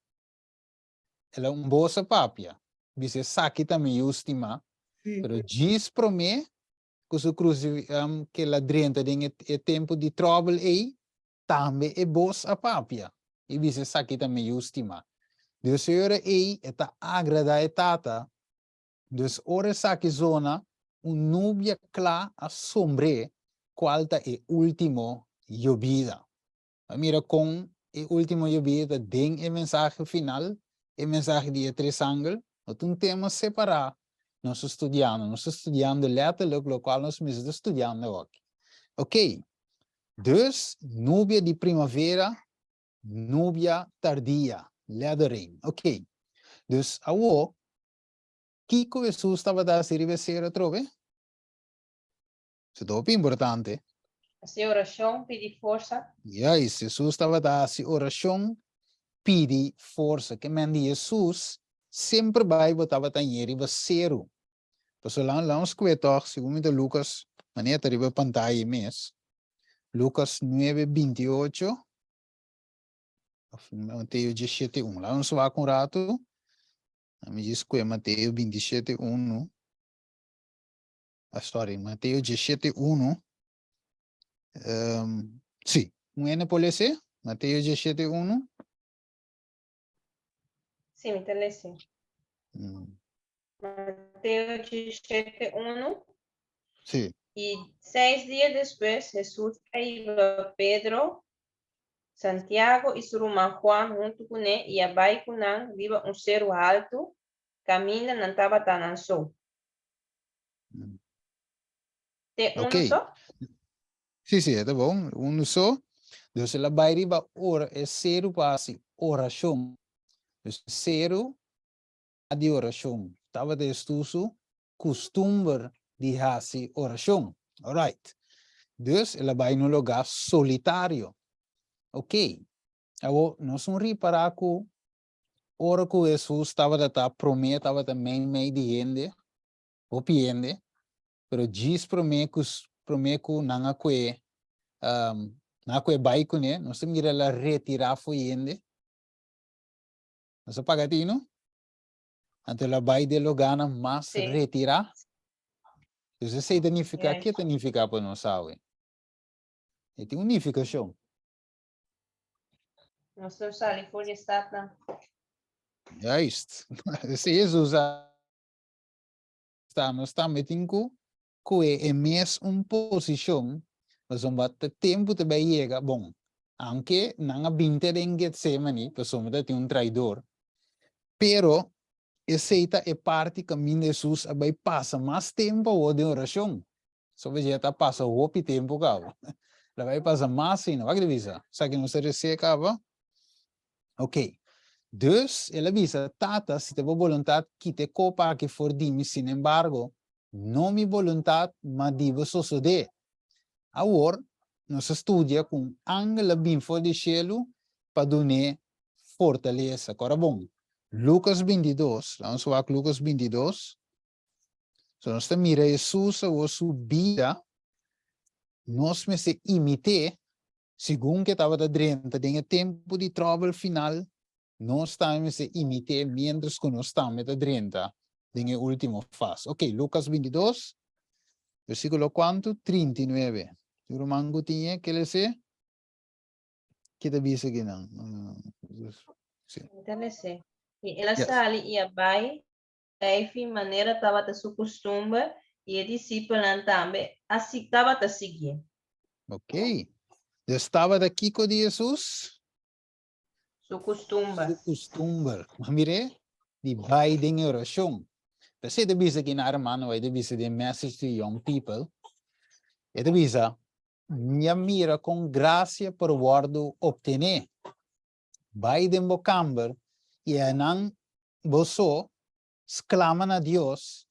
S1: El a un bos a papia, bisa esaki ta mi yu stimá, pero djis promé ku su krusi ke el a drenta den e tempu di tròbel ei, tambe e bos a papia. I bisa esaki ta mi yu stimá. Dus e ora ei e ta agradá e Tata. Dus ora esaki zona, un nubia kla a sombr'é, kual ta e último yobida. A mira kon e último yobida ta den e mensahe final, e mensahe di e tres angel. No ta un tema separá nos ta studiando, nos ta studiando letterlijk lokual nos mester ta studiando awoki. Oké, dus nubia di primavera, nubia tardia, lettering. Oké, dus awo, kiko Hesus tabata hasi riba e sero atrobe? Esei ta hopi importante.
S2: Hasi orashon, pidi forsa.
S1: Juist, Hesus tabata hasi orashon, pidi forsa. Ke men di Hesus semper bai bo tabata ñe riba seru. Pasobra laga nos kue tòg, segun mi ta Lukas, manera ta riba e pantaya mes, Lukas nuebe 28, òf Mateo 17 1. Laga nos wak un ratu. Mi djis kue Mateo 27 1. Ah, sorry, Mateo 17 1. Sí, un hende por lese? Mateo 17 1.
S2: Sí, mi ta lese. Mateo 17 1.
S1: Sí.
S2: I 6 dia despues Hesus a hiba Pedro, Santiago i su ruman Juan huntu kuné i a bai ku nan riba un seru haltu, kaminda nan tabata nan so. Te unu
S1: Ok.
S2: so?
S1: Sí, sí, e ta bon. Unu so. Dus el a bai riba ora e seru pa hasi orashon. Dus seru di orashon. Tabata estu su kustumber di hasi orashon. Alright. Dus el a bai na un lugá solitario. Ok. Awor, nos un ripará ku ora ku Hesus tabata ta promé tabata meimei di hende, hopi hende, pero djis promé ku promé ku nan a kue nan a kue bai kuné, nos ta mira el a retirá fo'i hende. Nos a paga tinu? Anto el a bai den lugánan mas
S2: Sí.
S1: retirá. Dus esei ta nifiká,
S2: Juist.
S1: ke ta nifiká pa nos awe? E tin un nifikashon.
S2: Nos no sali for di e stadnan.
S1: Juist. Esei Hesus a sta, nos tambe tin ku kue e mes un posishon, pasobra ta tempu ta bai yega, bon, aunke nan a bin te den Getsemani, pasobra ta tin un traidor, pero esei ta e parti kaminda Hesus a bai pasa mas tempu awor den orashon. Soba dje ta pasa hopi tempu kaba. La bai pasa mas ainda. Wak di bisa? Esaki nos ta resé kaba? Ok. Dus, el a bisa, Tata, si ta bo boluntat, kita e kopa aki for di mi, sinembargo, no mi boluntat, ma di bo sosodé. Awor, nos a studia ku un angel a bin for di shelu pa dun'é fortalesa. Kora bon, Lukas 22, laga nos wak Lukas 22. So nos ta mira Hesus awor su bida, nos mester imit'é segun ku e tabata drenta den e tempu di tròbel final, nos tambe mester imit'é miéntras ku nos tambe ta drenta den e último fase. Ok, Lukas 22, versíkulo kuantu? 39. Tin ruman ku tin e ke les'é? Ke ta bisa kinan? Sí.
S2: Mi ta les'é. I el a sali i a bai Eifi manera tabata su kustumber i e disipelnan tambe a tabata siguié.
S1: Ok. Dus tabata kiko di Hesus?
S2: Su kustumber.
S1: Su kustumber. Ma mir'é, di bai den e orashon. P'esei e ta bisa ki na hermano, e ta bisa den Message to Young People, e ta bisa, Mi a mira kon grasia por wòrdu optené. Bai den bo kamber i einan bo so sklama na Dios,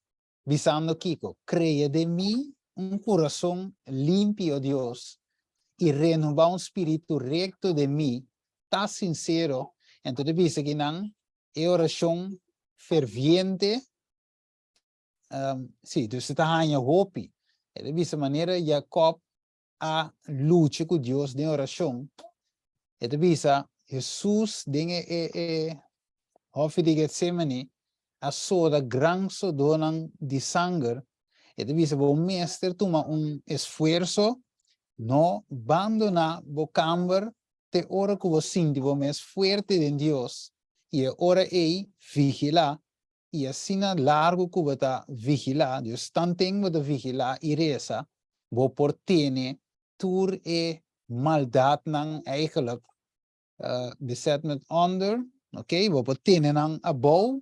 S1: bisando kiko? Krea den mi un kurason limpi, o Dios, i renobá un spiritu rekto den mi. Ta sinsero. Enton ta bisa ki nan e orashon ferviente, sí, dus e ta haña hopi. E ta bisa manera Jakob a lucha ku Dios den orashon, e ta bisa Hesus den e e e hòfi di Getsemani a soda gran sodónan di sanger, e ta bisa bo mester tuma un esfuerso, no bandoná bo kamber. Te ora ku bo sinti bo mes fuerte den Dios, i e ora ei vigilá, i asina largu ku bo ta vigilá, Dios tanten bo ta vigilá i resa, bo por tene tur e maldatnan eigenlijk bezet met onder, ok, bo por tene nan abou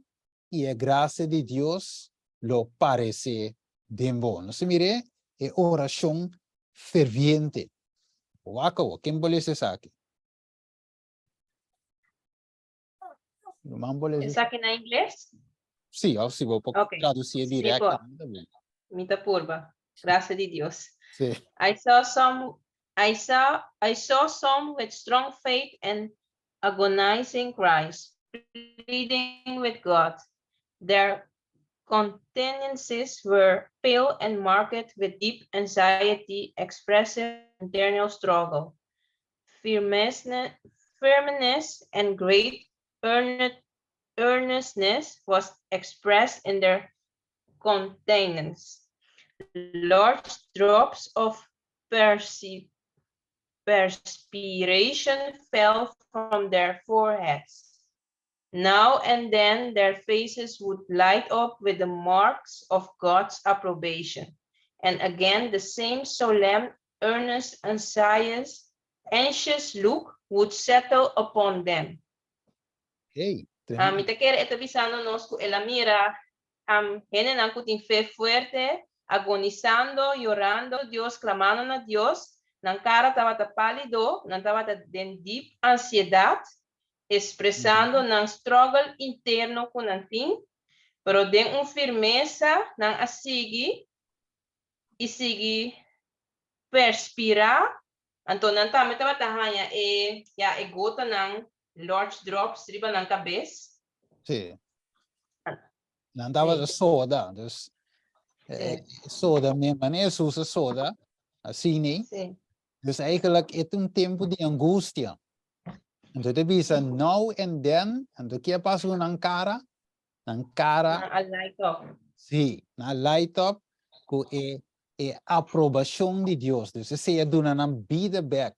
S1: i e grasia di Dios lo paresé den bo. Nos ta mir'é e orashon ferviente. Wak awor, ken por lesa esaki? Ruman por lesa
S2: Esaki na ingles?
S1: Sí, of si bo por
S2: Ok.
S1: traducié
S2: Sí,
S1: direct
S2: por.
S1: tambe.
S2: Mi ta purba. Gracia di Dios.
S1: Sí.
S2: I saw some I saw I saw some with strong faith and agonizing cries, pleading with God. Their countenances were pale and marked with deep anxiety, expressive internal struggle. Firmness, firmness and great earnestness was expressed in their countenance. Large drops of perspiration fell from their foreheads. Now and then their faces would light up with the marks of God's approbation. And again, the same solemn, earnest, anxious, anxious look would settle upon them.
S1: Hey,
S2: Ah, mi ta kere e ta bisando nos ku el a mira um, hendenan ku tin fe fuerte, agonisando, yorando Dios, klamando na Dios. Nan kara tabata pálido, nan tabata den diep ansiedat, expresando nan struggle interno ku nan tin, pero den un firmesa nan a sigui i sigui perspirá, anto nan tambe tabata haña e, ya, e gotanan, large drops riba nan kabes.
S1: Sí. Nan tabata soda, dus eh, soda me manera Jesús a soda, así ni. Dus eigenlijk het un tempo di angustia. Anto te bisa now and then, anto kia pasa ku nan cara? Nan cara.
S2: Nan a light up.
S1: Sí, nan a light up ku e e aprobashon di Dios. Dus esei a duna nan bida bek.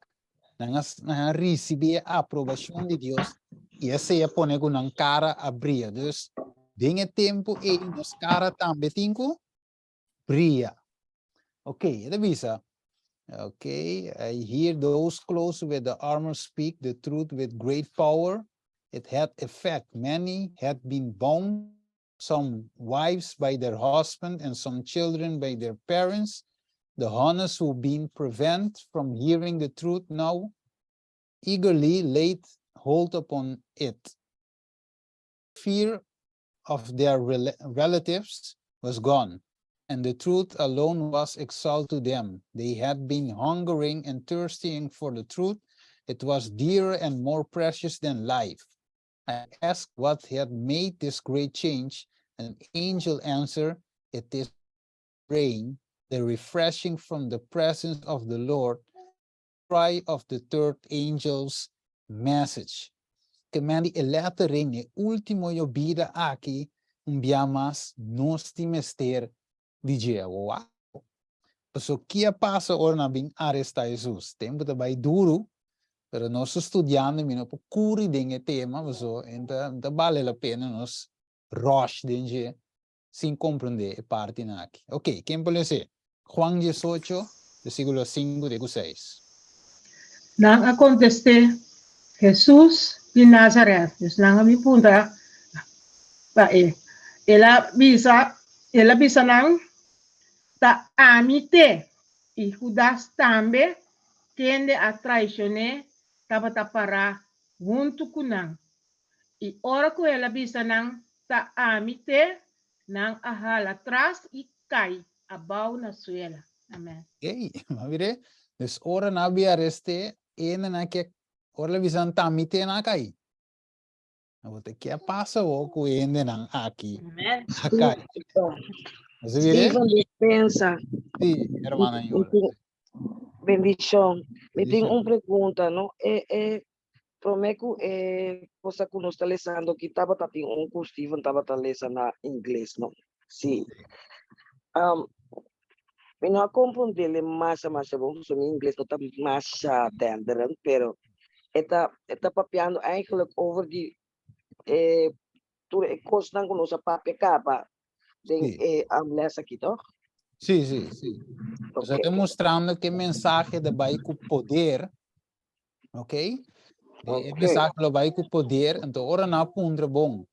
S1: Nan a nan a risibí e aprobashon di Dios i esei a pone ku nan kara a bria. Dus den e tempu ei nos kara tambe tin ku bria. Ok, e ta bisa, ok, I hear those clothed with the armor speak the truth with great power. It had effect. Many had been bound some wives by their husband and some children by their parents. The honest who been prevent from hearing the truth now eagerly laid hold upon it. Fear of their relatives was gone, and the truth alone was exalted to them. They had been hungering and thirsting for the truth. It was dearer and more precious than life. I asked what had made this great change. An angel answered, It is rain, the refreshing from the presence of the Lord, cry of the third angel's message. Ke men di e letter ring e último yobida aki un bia mas nos tin mester di dje. Wow! Paso ki a pasa ora nan bin arestá Hesus? Tempu ta bai duru, pero nos ta studiando mi no por kuri den e tema, paso e ta ta bale la pena nos rush den dje sin komprendé e partinan aki. Ok, ken por lesa? Juan diesocho, versíkulo sinku te ku seis.
S3: Nan a kontest'é, Hesus di Nazaret. Dus nan a bin puntra pa e. El a bisa, el a bisa nan, Ta ami t'e. I Hudas tambe, kende a traishon'é, tabata pará huntu ku nan. I ora ku el a bisa nan, Ta ami t'e, nan a hala tras i kai abou na suela. Amen.
S1: Ey, ma mir'é. Dus ora nan a bin arest'é, e nan ke, ora el a bisa nan, Ta ami t'e, nan a kai. Bo ta ke pasa bo ku e hendenan aki
S2: Amen.
S1: a kai. Bo sa mir'é?
S6: Steven Dispensa.
S1: Sí, hermana
S6: Mi
S1: Yola.
S6: tin bendishon. Mi tin
S1: Bendishon.
S6: un pregunta, no? E e promé ku e cosa ku nos ta lesando aki tabata tin un ku Steven tabata lesa na ingles, no? Sí. Um, mi no a comprendele masha masha bon, pasobra mi ingles no ta masha denderend, pero. E ta, e ta papiando eigenlijk over di e tur e kosnan ku nos a papia kaba den e les aki, toch?
S1: Sí. Nos ta mustrando ku e mensahe ta bai ku poder, ok? E mensahe lo bai ku poder, anto ora nan a puntra bon,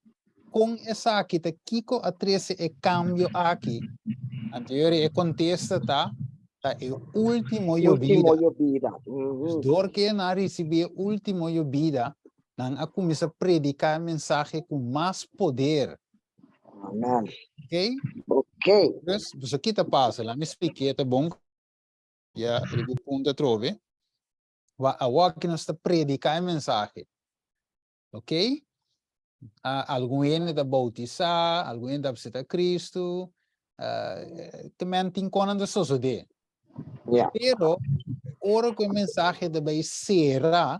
S1: kon esaki ta kiko a trese e kambio aki? Anto yori e kontesta ta, ta e último yobida.
S6: Último yobida.
S1: Dus dor ke nan a risibí e último yobida, nan a kuminsá prediká e mensahe ku mas poder.
S6: Amen.
S1: Ok?
S6: Ok.
S1: Dus, dus ki ta pasa? Laat me spliké ta bon. Ya, riba e punto atrobe. Wa awor ki nos ta prediká e mensahe. Ok? Uh, algun hende ta bautisá, algun hende ta acepta Cristo. Uh, te men tin konan ta sosodé. Pero, ora ku e mensahe ta bai sera,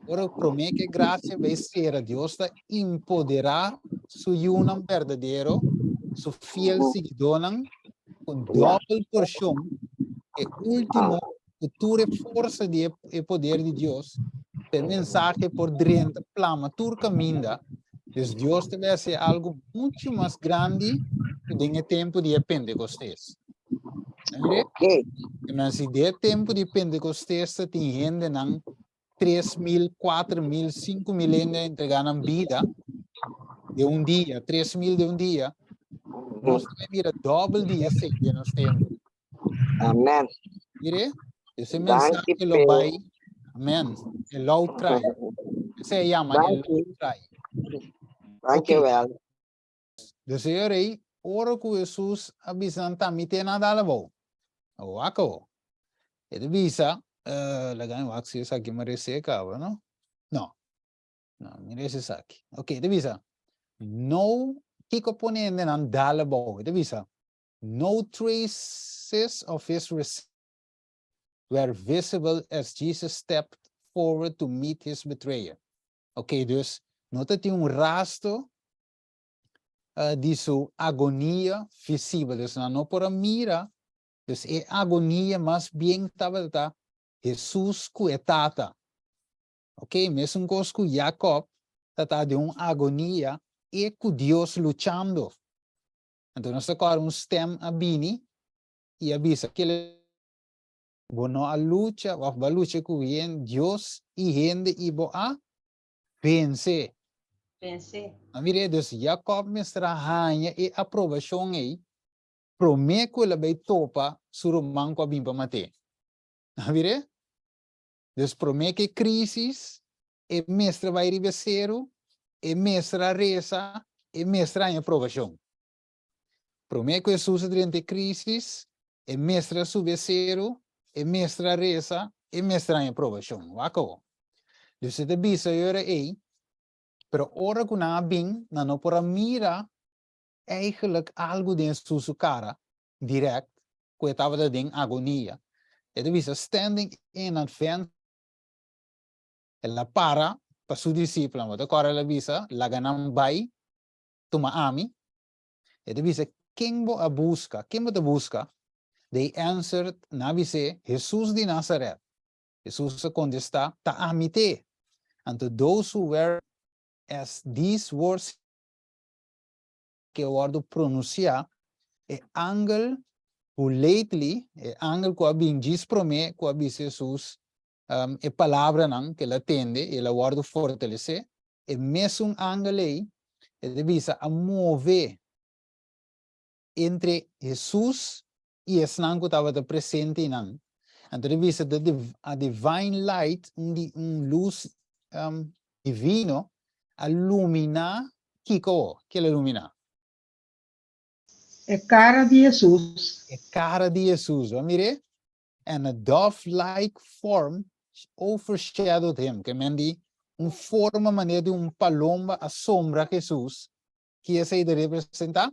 S1: ora promé ku e grasia bai sera, Dios ta empoderá su yunan berdadero, su fiel siguidónan, ku dòbel porshon, e último, ku tur e forsa di e poder di Dios, pa e mensahe por drenta, plama tur kaminda. Dus Dios ta bai hasi algu muchu mas grandi ku den e tempu di e Pentekostes.
S6: Ok.
S1: Men si de tempu di Pentecostes ta tin hendenan 3.000, 4.000, 5.000 hende a entrega nan bida de un dia, 3.000 de un dia, nos ta mira dobbel di esei den nos tempu.
S6: Amen.
S1: Mire, ese
S6: Danki,
S1: mensahe lo
S6: Pe.
S1: bai, amen, e loud cry. Esei a yama e
S6: Danki.
S1: loud cry.
S6: Danki wel.
S1: De Señor ei, ora ku Hesus a bisa nan ta mi te nan dal abou. Wak awor. E ta bisa, uh, laga mi wak si esaki merece kaba, no? No. No, merece esaki. Ok, e ta bisa, no, kiko pone hende nan dal abou? E ta bisa, no traces of his resistance were visible as Jesus stepped forward to meet his betrayer. Ok, dus no ta tin un rastro uh, di su agonia visibel. Dus nan no por a mira. Dus e agonia mas bien tabata Jesus ku e tata. Ok, mesun kos ku Jacob tata den un agonia e ku Dios luchando. Anto nos ta kòrda un stem a bini i a bisa kile Bo no a lucha of bo a lucha ku Dios i hende i bo a vense.
S2: Vense.
S1: A mira, dus Jacob mester a haña e aprobashon ei promé ku el a bai topa su ruman ku a bin pa mat'é. A mira? Dus promé ku e krísis, e mester a bai riba e seru, e mester a resa, e mester a haña aprobashon. Promé ku Hesus a drenta e krísis, e mester a subi e seru, e mester a resa, e mester a haña aprobashon. Wak awor. Dus e ta bisa e ora ei, pero ora ku nan a bin, nan no por a mira eigenlijk algu den Hesus su kara dirèkt, ku e tabata den agonia. E ta bisa, standing in advance, el a para pa su disipelnan. Bo ta kòrda el a bisa, laga nan bai, tuma ami. E ta bisa, Ken bo a buska? Ken bo ta buska? They answered, nan a bis'é, Hesus di Nazaret. Hesus a kontestá, Ta ami t'e. Anto those who were as these words ke a wòrdu pronunsiá, e angel who lately, e angel ku a bin djis promé ku a bisa Hesus e palabranan ku el a tende i el a wòrdu fortalesé, e mesun angel ei, e ta bisa, a move entre Hesus i esnan ku tabata presente einan. Anto e ta bisa, the a divine light, un di un lus divino, a luminá kiko? Ke el a luminá?
S3: E kara di Hesus.
S1: E kara di Hesus. Bo a mir'é? And a dove-like form overshadowed him, ke men di un forma manera di un palomba a sombra Hesus, ki esei ta representá?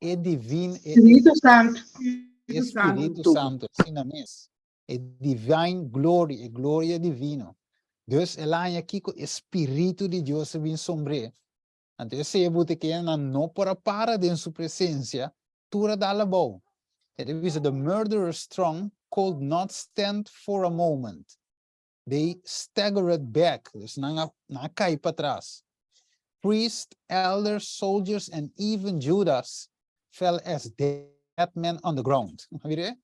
S1: E divin, e,
S3: Spiritu Santu.
S1: E Spiritu Santu, asina mes. E divine glory, e gloria divino. Dus el a haña kiko e Spiritu di Dios a bin sombr'é. Anto esei a buta ke nan no por a para den su presensia, tur a dal abou. E ta bisa, The murderer's throng could not stand for a moment. They staggered back. Dus nan a, nan a kai patras. Priests, elders, soldiers, and even Judas fell as dead men on the ground. Mire,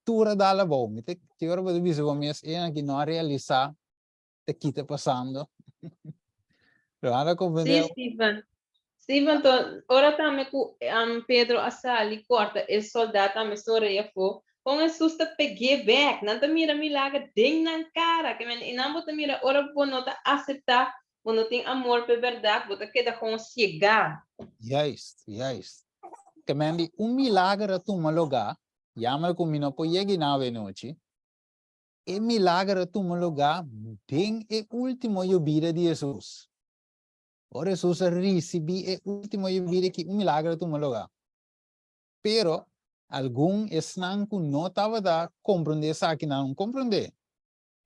S1: tur a dal abou. Mi te, te ora bo ta bisa bo mes, e aki no a realisá te ki ta pasando. Pero anda
S2: Sí,
S1: comprende.
S2: Steven. Steven, to, ora tambe ku um, Pedro a sali korta e soldat tambe sore afó. Kon Jesus ta peg'é bek. Nan ta mira milager den nan kara. Ke men, i nan bo ta mira ora bo no ta aseptá, bo no tin amor p'e bèrdat, bo ta keda kon siegá.
S1: Juist, juist. Ke men di un milager a tuma lugá, jammer ku mi no por yega na awe nochi. E milager a tuma lugá den e último yobida di Jesus. Ora Jesus a risibí e último yobida ki un milager a tuma lugá. Pero algun esnan ku no tabata komprondé esaki nan no komprondé.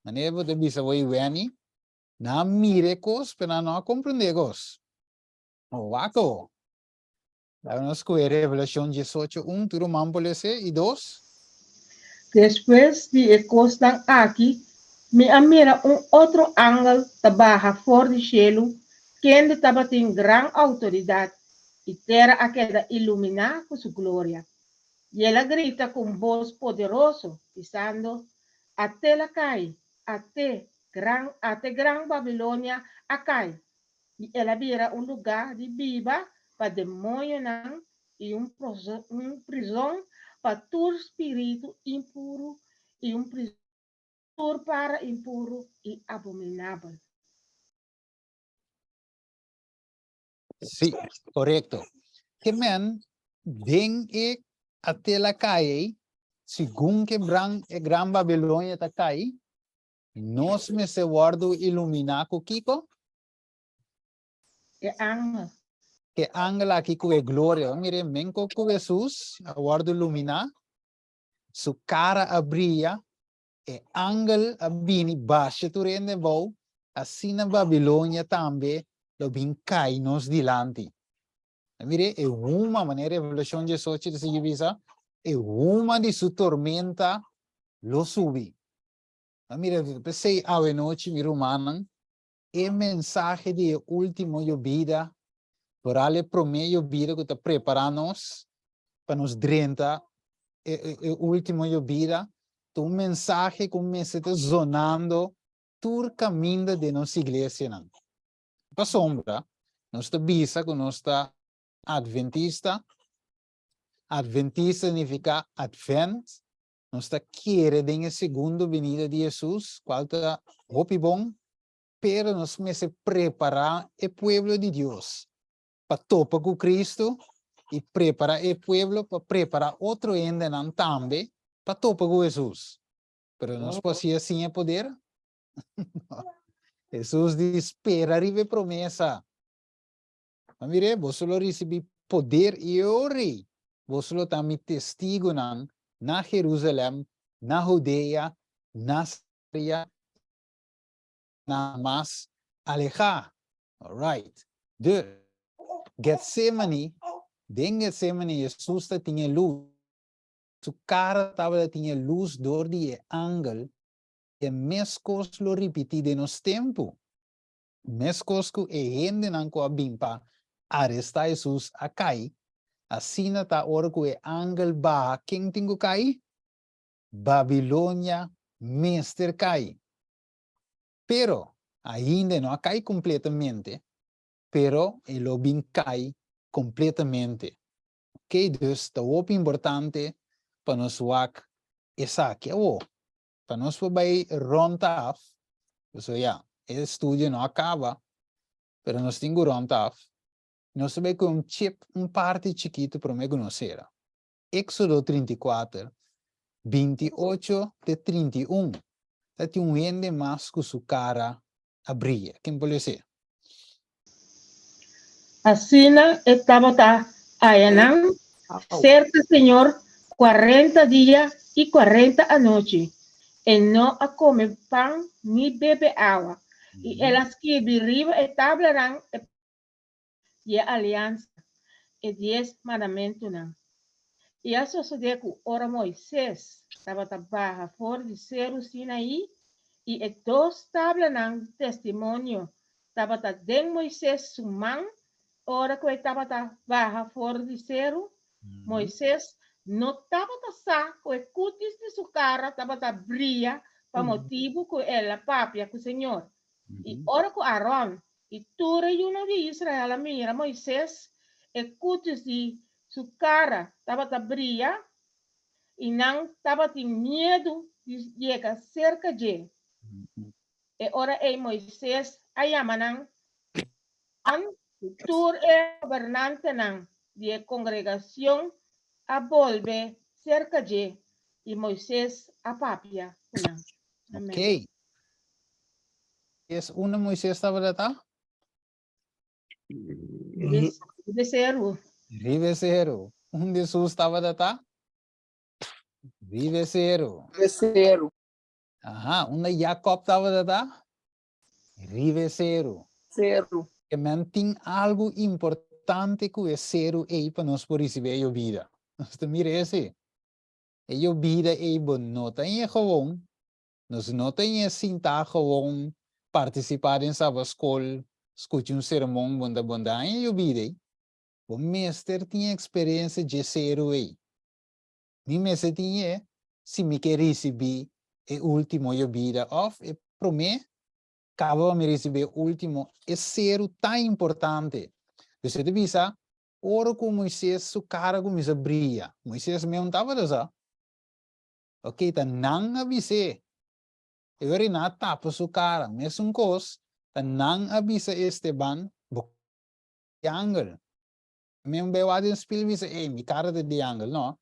S1: Manera bo ta bisa bo i Wenny, nan a mira e kos pero nan no a komprondé e kos. O wak awo. Laga nos skohe Revelashon diesocho un, tur ruman por lese, i dos.
S3: Despues di e kosnan aki, mi a mira un otro angel ta baha for di shelu, kende tabatin gran outoridat, i tera a keda iluminá ku su gloria. I el a grita ku un bos poderoso, bisando, Até la kai, até, gran, até gran Babilonia a kai, i el a bira un lugá di biba pa demoñonan i un un prizon pa tur spiritu impuru i un prizon tur para impuru i abominabel.
S1: Sí, korekto. Ke men den e atela kai ei, segun ke bran e gran Babilonia ta kai, nos mester wòrdu iluminá ku kiko?
S3: E angel.
S1: Ke angel aki ku e gloria. Mire, menko ku Hesus a wòrdu iluminá, su kara a bria, e angel a bini basha tur hende abou, asina Babilonia tambe lo bin kai nos dilanti. Mire, e huma, manera Revelashon diesocho ta sigui bisa, e huma di su tormenta lo subi. Mira, p'esei awenochi, mi rumannan, e mensahe di e último yobida, foral e promé yobida ku ta prepará nos pa nos drenta e, e, e último yobida, ta un mensahe ku mester ta zonando tur kaminda den nos iglesianan. Pasobra nos ta bisa ku nos ta adventista, adventista significa advent, Nos ta kere den e segundo binida di Hesus, cual ta hopi bon, pero nos mester prepara e pueblo di Dios pa topa cu Cristo y prepara e pueblo pa prepara otro hendenan tambe pa topa cu Hesus. Pero nos por haci sin e poder? Hesus di spera riba e promesa. Ma mire, boso lo ricibi poder i e ora ei boso lo ta mi testigonan na Jerusalem, na Judea, na Samaria, na mas alehá. Alright. Dus, Getsemani, den Getsemani Jesus ta tin e lus, su cara tabata tin e lus dor di e angel, e mescos lo ripiti den nos tempu. Meskos ku e hendenan ku a bin pa arestá Hesus a kai, asina ta ora ku e angel baha ken tin ku kai? Babilonia mester kai. Pero, ainda e no a kai kompletamente, pero e lo bin kai kompletamente. Oke, dus ta hopi importante pa nos wak esaki awor. Pa nos por bai rond af, pasobra ya, e estudio no a kaba, pero nos tin ku rond af, nos ta bai ku un chip, un parti chikitu promé ku nos sera. Éxodo 34, 28 te 31, ta tin un hende mas ku su kara a bria. Ken por lesa?
S3: Asina e tabata ayanan serka Señor kuarenta dia i kuarenta anochi. E no a kome pan ni bebe awa, i el a skirbi riba e tablanan e di e aliansa, e dies mandamentunan. I a sosodé ku ora Moises tabata baha for di Seru Sinaí. I e dos tablanan di testimonio tabata den Moises su man ora ku e tabata baha for di seru, Moises no tabata sa ku e kutis di su kara tabata bria pa motibu ku el a papia ku señor. I ora ku Aron i tur e yunan di Israel a mira Moises, e kutis di su kara tabata bria, i nan tabatin miedu di yega serka dje. E ora ei Moises a yama nan i tur e gobernantenan di e kongregashon a bolbe serka dje, i Moises a papia ku nan. Amen.
S1: Ok. Es unda Moises tabata ta?
S3: Riba seru.
S1: Riba seru. Unda Hesus tabata ta? Riba seru.
S4: Riba seru.
S1: Aha, unda Jacob tabata ta? Riba seru.
S4: Seru.
S1: Ke men tin algu importante ku e seru ei pa nos por risibí e yobida. Nos ta mira esei. E yobida ei bo no ta en e gewoon. Nos no ta en e sintá gewoon partisipá den Sabaskol, skucha un sermon bonda bonda en e yobida ei. Bo mester tin eksperensia dje seru ei. Mi mester tin e si mi ke risibí e último yobida òf e promé kaba pa mi risibí e último. E seru ta importante. Dus e ta bisa, ora ku Moises su kara kuminsá bria, Moises meun tabata sa. Oke, ta nan a bis'é. E ora ei nan a tapa su kara. Mesun kos, ta nan a bisa Esteban, Bo di angel. Mi un bai den spil bisa, ey, mi kara ta di angel. No,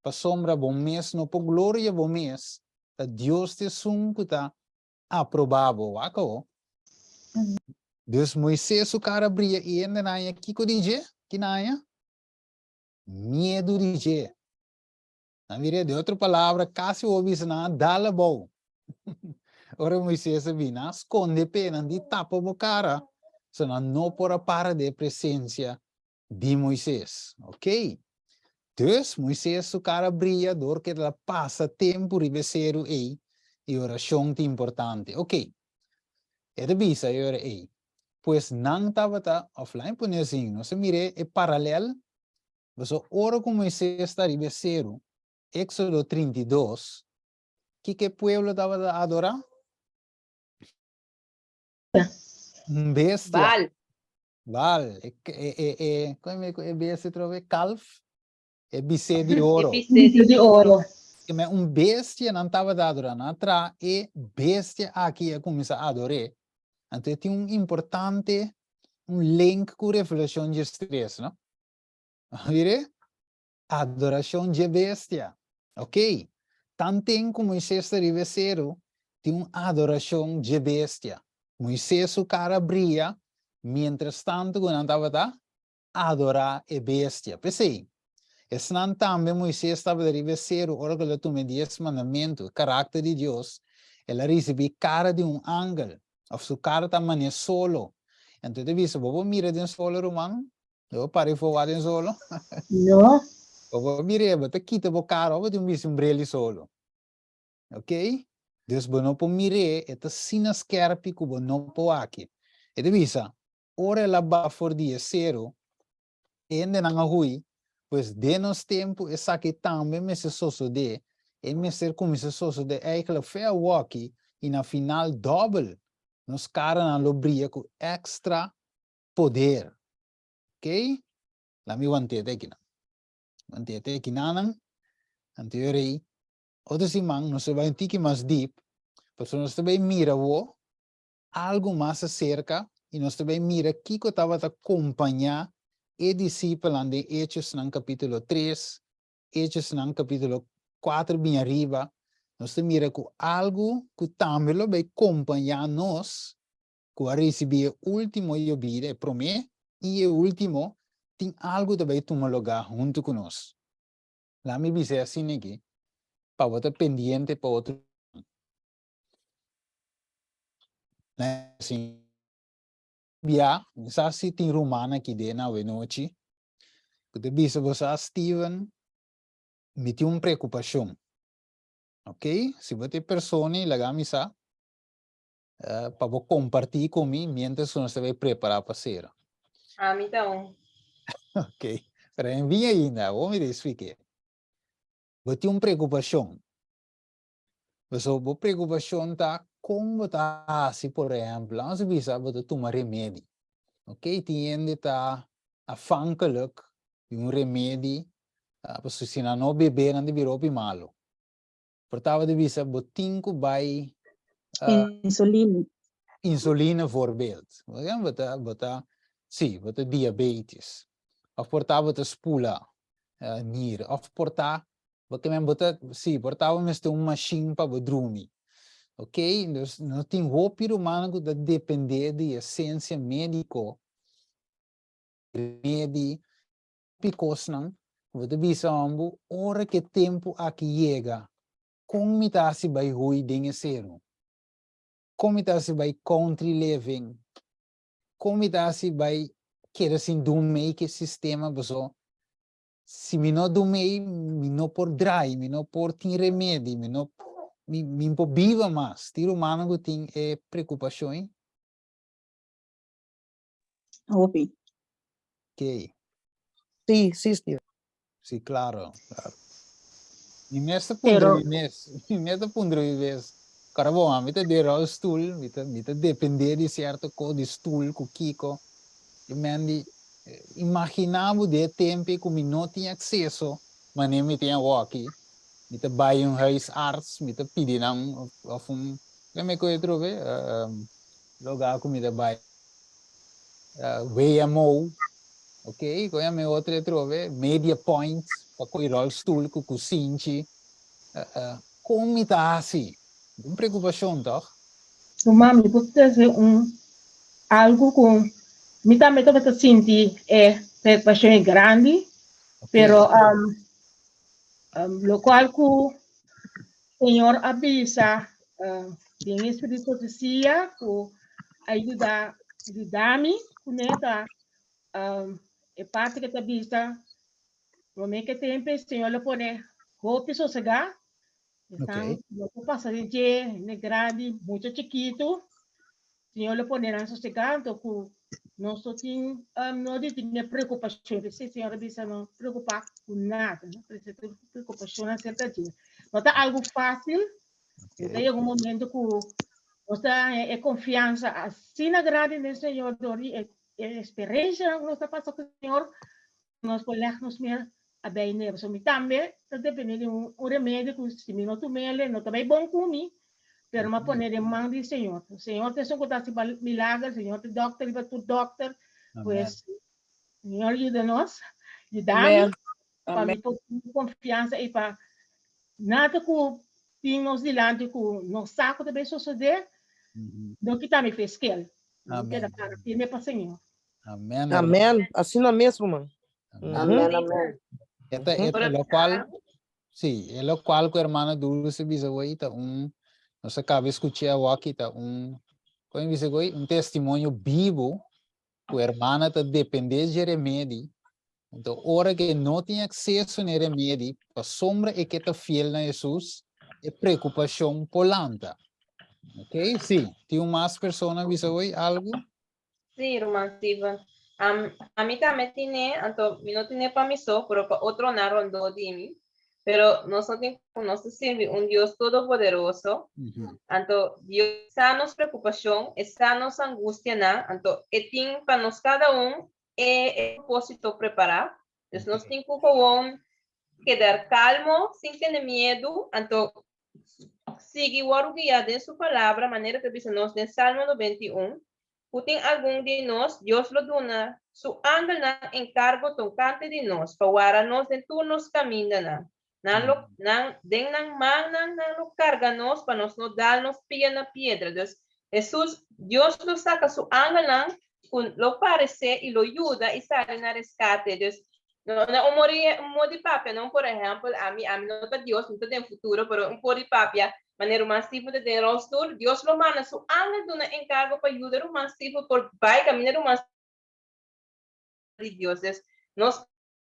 S1: pasobra bo mes no por gloria bo mes, ta Dios ta esun ku ta aprobá bo. Wak awo. Dus Moisés su kara bria i hende nan haña kiko di dje? Ki nan haña? Miedu di dje. Nan mira, den otro palabra, kasi bo bisa nan a dal abou. Ora Moisés a bini, nan a skonde p'e, nan di tapa bo kara, so nan no por a para den e presensia di Moisés. Ok. Dus, Moisés su kara bria dor ku el a pasa tempu riba e seru ei, i orashon ta importante. Ok. E ta bisa e ora ei, Pues nan tabata, òf laña pone asin, nos a mir'é e paralèl. Pasobra ora ku Moisés ta riba e seru, Éksodo 32, kiko e pueblo tabata adorá? Un bestia.
S2: Baal.
S1: Baal. E, e, e, e, kon e, e bestia trobe? Kalf. E bisé di oro.
S2: E bisé
S3: di oro.
S1: Me un bestia nan tabata adorá. Nan a traha e bestia aki a kuminsá ador'é. Anto e tin un importante, un link ku Revelashon 13, no? Mire, adorashon dje bestia. Ok, tanten ku Moisés ta riba e seru, tin un adorashon dje bestia. Moisés su kara bria miéntras tantu ku nan tabata adorá e bestia. P'esei, esnan tambe Moisés tabata riba e seru ora ku el a tuma e Dies Mandamentu, e karakter di Dios, el a risibí kara di un angel, òf su kara ta manera solo. Anto e ta bisa, Bo por mira den solo, ruman? Bo por para i fowa den solo?
S3: No.
S1: Bo por mir'é, bo ta kita bo kara òf bo tin bisti un bril di solo. Ok? Dus bo no por mir'é, e ta asina skèrpi ku bo no por wak. E ta bisa, ora el a baha for di e seru, e hendenan a hui, pues den nos tempu esaki tambe mester sosodé, e mester kuminsá sosodé eigenlijk fe awoki i na final dòbel nos karanan lo bria ku èkstra poder. Ok? La mi want'é te akinan. Want'é te akinanan. Anto e rei, otro siman nos ta bai un tiki mas dip, pasobra nos ta bai mira awo algu mas aserka i nos ta bai mira kiko tabata kompañá e disipelnan den Hechosnan kapítulo tres, Hechosnan kapítulo kuater bin ariba. Nos ta mira ku algu ku tambe lo bai kompañá nos ku a risibí e último yobida, e promé i e último, tin algu ta bai tuma lugá huntu ku nos. Laat mi bisa e asina aki, pa bo ta pendiente pa otro Bia, mi sa si tin ruman aki den awenochi, ku ta bisa bo sa, Steven, mi tin un preokupashon. Ok, si bo ta e persona i laga mi sa. Pa bo kompartí ku mi mientras ku nos ta bai prepará pa sera.
S2: Ami ta un.
S1: Ok, pero en bin ainda, awor mi ta expliké. Bo tin un preokupashon. Pasobra bo preokupashon ta kon bo ta hasi, por ehèmpel, laga nos bisa bo ta tuma remedi. Ok, tin hende ta afhankelijk di un remedi, pasobra si nan no bebe nan ta bira hopi malu. Por tabata bisa bo tin ku bai
S7: Insulina.
S1: Insulina voorbeeld. Bo ta, bo ta, sí, bo ta diabetes. Of por ta bo ta spula nier. Of por ta, bo ke men bo ta, sí, por ta bo mester un machine pa bo drumi. Ok, dus no tin hopi rumannan ku ta depende di e siensia mediko, remedi, hopi kosnan ku bo ta bisa hombu, ora ku e tempu aki yega, kon mi ta hasi bai hui den e seru? Kon mi ta hasi bai country living? Kon mi ta hasi bai keda sin dun mei ku e sistema? Paso si mi no dun mei, mi no por drai, mi no por tin remedi, mi no mi mi por biba mas. Tin rumannan ku tin e preokupashon ei?
S7: Hopi.
S1: Ok.
S6: Sí, sí, Steven.
S1: Sí, claro, claro. Mi mes ta pundra
S7: Pero
S1: mi mes, mi mes ta pundra mi mes. Kora bon, ami ta den rolstoel, mi ta, mi ta depende di cierto ko, di stoel ku kiko. I men di, imagina bo den e tempo ku mi no tin acceso manera mi tin awoki, mi ta bai un huisarts, mi ta pidi nan of, of un, ke mi koe atrobe, Loga ku mi ta bai WMO, ok, kon yama e otro atrobe, Media Point, pa koe rolstoel ku kusinchi, kon mi ta hasi? Un preokupashon tòg?
S3: Su mami por trese un algu ku mi tambe tabata sinti e preokupashon e grandi, pero lokual ku Señor a bisa den e spiritu di profesia ku a yuda yuda mi kuné ta e parti ku ta bisa promé ke tempu e Señor lo pone hopi sosegá esnan lo por pasa den dje hende grandi mucha chikitu Señor lo pone nan sosegá anto ku nos no tin no di tin e preokupashon p'esei Señor a bisa no preokupá ku nada no presta tur preokupashon aserka dje no ta algu fásil pero ta yega un momento ku nos ta haña e konfiansa asina grandi den Señor dor di e eksperensianan ku nos ta pasa ku Señor nos por lèg nos mer a bai n'e pasobra mi tambe ta depende di un remedio ku si mi no tum'el no ta bai bon ku mi pero mi a pone den man di Señor. Señor ta esun ku ta hasi milager, Señor ta dòkter riba tur dòkter, pues Señor yuda nos, yuda mi pa mi por tin konfiansa i pa nada ku tin nos dilanti ku no sa ku ta bai sosodé no kita mi fe skel, mi keda para firme pa Señor.
S1: Amen.
S6: Amen. Asina mes, ruman.
S1: Amen. Amen. Eta, eta, lo cual, sí, e lo cual ku hermana Dulce bisa hoy ta un, nos acaba escuché awaki ta un, como bisa hoy, un testimonio vivo ku hermana ta depende de remedi. Entonces, ora que no tin acceso na remedi, pasobra e ke ta fiel na Jesus, e preocupacion por lanta. Ok, sí. Tin un mas persona bisa hoy algo?
S2: Sí, ruman Steven. Am, ami tambe tine, anto mi no tine pa mi so, pero pa otronan rondó di mi. Pero nos no tin ku nos ta sirbi un Dios todopoderoso. Anto Dios sa nos preokupashon, e sa nos angustianan, anto e tin pa nos kada un e e propósito prepará. Dus nos tin ku gewoon keda kalmo, sin tene miedu, anto Sigui wòrdu guiá den su Palabra, manera ta bisa nos den Salmo 91, ku tin algun di nos, Dios lo duna su angelnan enkargo tokante di nos, pa wara nos den tur nos kamindanan. Nan lo, nan, den nan mannan nan lo karga nos pa nos no dal nos pia na piedra. Dus, Hesus, Dios lo saka su angelnan ku lo paresé i lo yuda i sali na reskate. Dus, No, na un mori, un modi papia, no por ehempel, ami, ami no ta Dios, mi ta den futuro, pero un por di papia, manera ruman Stephen ta den rolstoel, Dios lo manda su angel duna encargo pa yuda ruman Stephen por bai caminda ruman di Dios. Dus, nos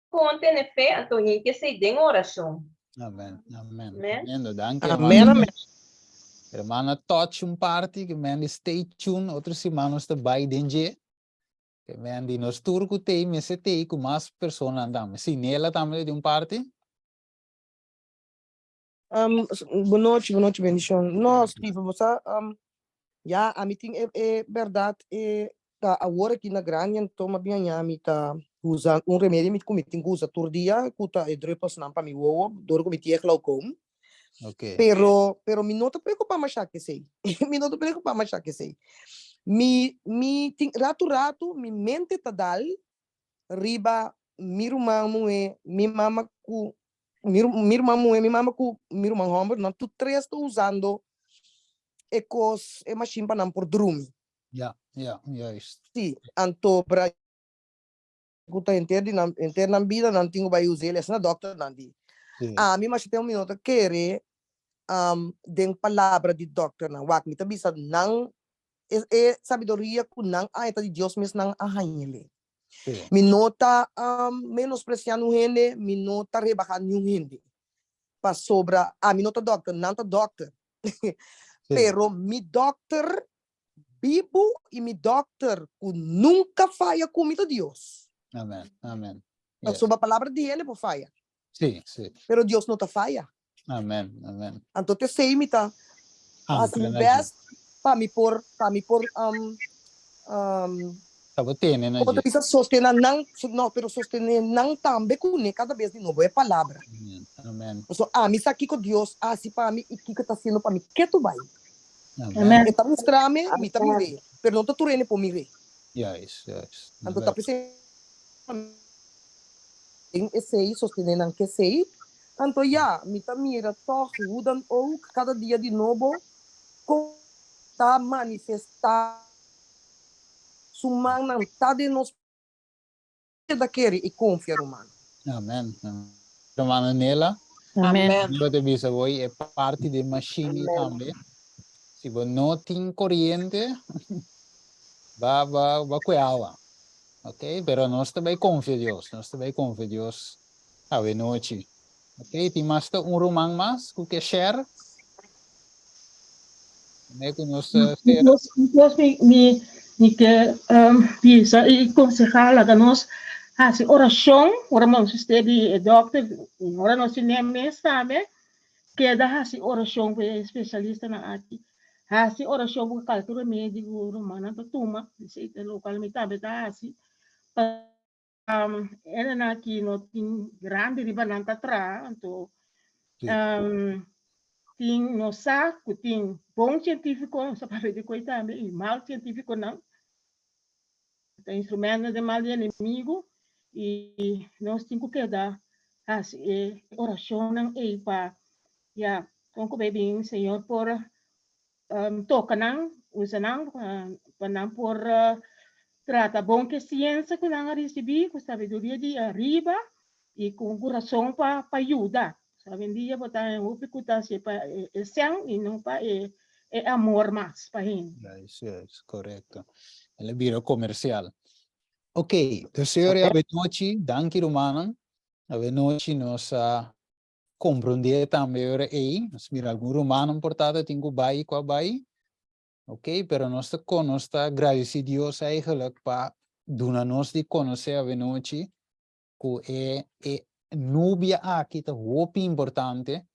S2: con tene fe, anto hinke esei den oracion.
S1: Amen, amen.
S2: Amen.
S1: Tremendo, danki.
S6: Amen, amen.
S1: Hermana touch un parti ke men di stay tuned, otro siman nos ta bai den dje. Ke men di nos tur ku tei mester tei ku mas personanan tambe. Si Nela tambe di un parti.
S6: Um, bon nochi, bon nochi, bendicion. No, Steven, bo sa, um, ya, a mi tin e, e berdad, e, ta awor aki na grandi anto m'a bin haña mi ta usa un remedio mi ku mi tin ku usa tur dia, ku ta e druppelsnan pa mi wowo, dor ku mi tin e glaucoom.
S1: Ok.
S6: Pero, pero mi no ta preocupa masha ku esei. Mi no ta preocupa masha ku esei. Mi, mi tin, ratu ratu, mi mente ta dal riba mi ruman muhé, mi mama ku mi, mi ruman muhé, mi mama ku mi ruman hòmber, nan tur tres ta usando e kos, e mashin pa nan por drumi.
S1: Ja, ja, juist.
S6: Sí, anto bra ku ta henter di nan, henter nan bida nan tin ku bai usa el, esei na dòkternan di.
S1: Sí.
S6: Ami masha tempu mi no ta kere um, den palabra di dòkternan. Wak, mi ta bisa nan e, e sabiduria ku nan a haña ta di Dios mes nan a hañ'el.
S1: Sí.
S6: Mi no ta um, menospreciá niun hende, mi no ta rebahá niun hende. Pasobra ami no ta dòkter, nan ta dòkter.
S1: Sí.
S6: Pero mi dòkter bibu i mi dòkter ku nunka faya ku mi ta Dios.
S1: Amen. Amen. Yes.
S6: Pasobra palabra di hende por faya,
S1: Sí, sí.
S6: pero Dios no ta faya.
S1: Amen. Amen.
S6: Anto te sei mi ta hasi
S1: Ancra
S6: mi
S1: na
S6: best pa mi por pa mi por um, um,
S1: Ta bo tene na
S6: como ta
S1: dje.
S6: bisa sostena nan, no, pero sostene nan tambe kuné kada bes di nobo e palabra.
S1: Amen. Amen.
S6: Pasobra ami sa kiko Dios a hasi pa mi i kiko ta hasiendo pa mi ketu bai.
S1: Amen.
S7: Amen.
S6: E ta mustra mi, mi ta mir'é, pero no ta tur hende por mir'é.
S1: Juist, juist.
S6: Anto ta p'esei den esei, sostené nan k'esei. Anto ya, mi ta mira tòg hoe dan ook kada dia di nobo kon ta manifestá su mannan ta den nos keda kere i konfia, ruman.
S1: Amen. Ruman Nela,
S7: Amen.
S1: bo ta bisa bo e parti di machine tambe. Si bo no tin koriente, ba ba ba kue awa. Ok, pero nos ta bai konfia Dios, nos ta bai konfia Dios awe nochi. Ok, tin mas ta un ruman mas ku ke share? Promé ku nos sera.
S3: Nos, nos mi, mi, mi ke um, bisa i konsehá laga nos hasi orashon, ora nos este di e dokter, ora nos tin mes tambe, keda hasi orashon ku e spesialistanan aki. Hasi orashon ku kalke remedi ku rumannan ta tuma, esei ta lokual mi tambe ta hasi, pa hendenan aki no tin grandi riba nan ta traha, anto tin nos sa ku tin bon sientífiko, nos ta papia di koi tambe, i mal sientífikonan, ta instrumentonan den mal di enemigu, i nos tin ku keda hasi e orashonnan ei pa ya kon ku bay bin Señor por toka nan, usa nan pa nan por trata bon ku e siensia ku nan a risibí, ku sabiduria di ariba i ku un kurason pa pa yuda. Awendia bo ta hopi ku ta hasi pa e sèn i no pa e e amor mas pa hende.
S1: Juist, juist, korekto. El a bira komersial. Ok, dus señor awe nochi, danki rumannan. Awe nochi nos a komprondé tambe ora ei. Nos mira algun rumannan por ta tin ku bai ku a bai. Ok, pero nos ta kon nos ta gradisí Dios eigenlijk pa duna nos di konosé awe nochi ku e e nubia aki ta hopi importante.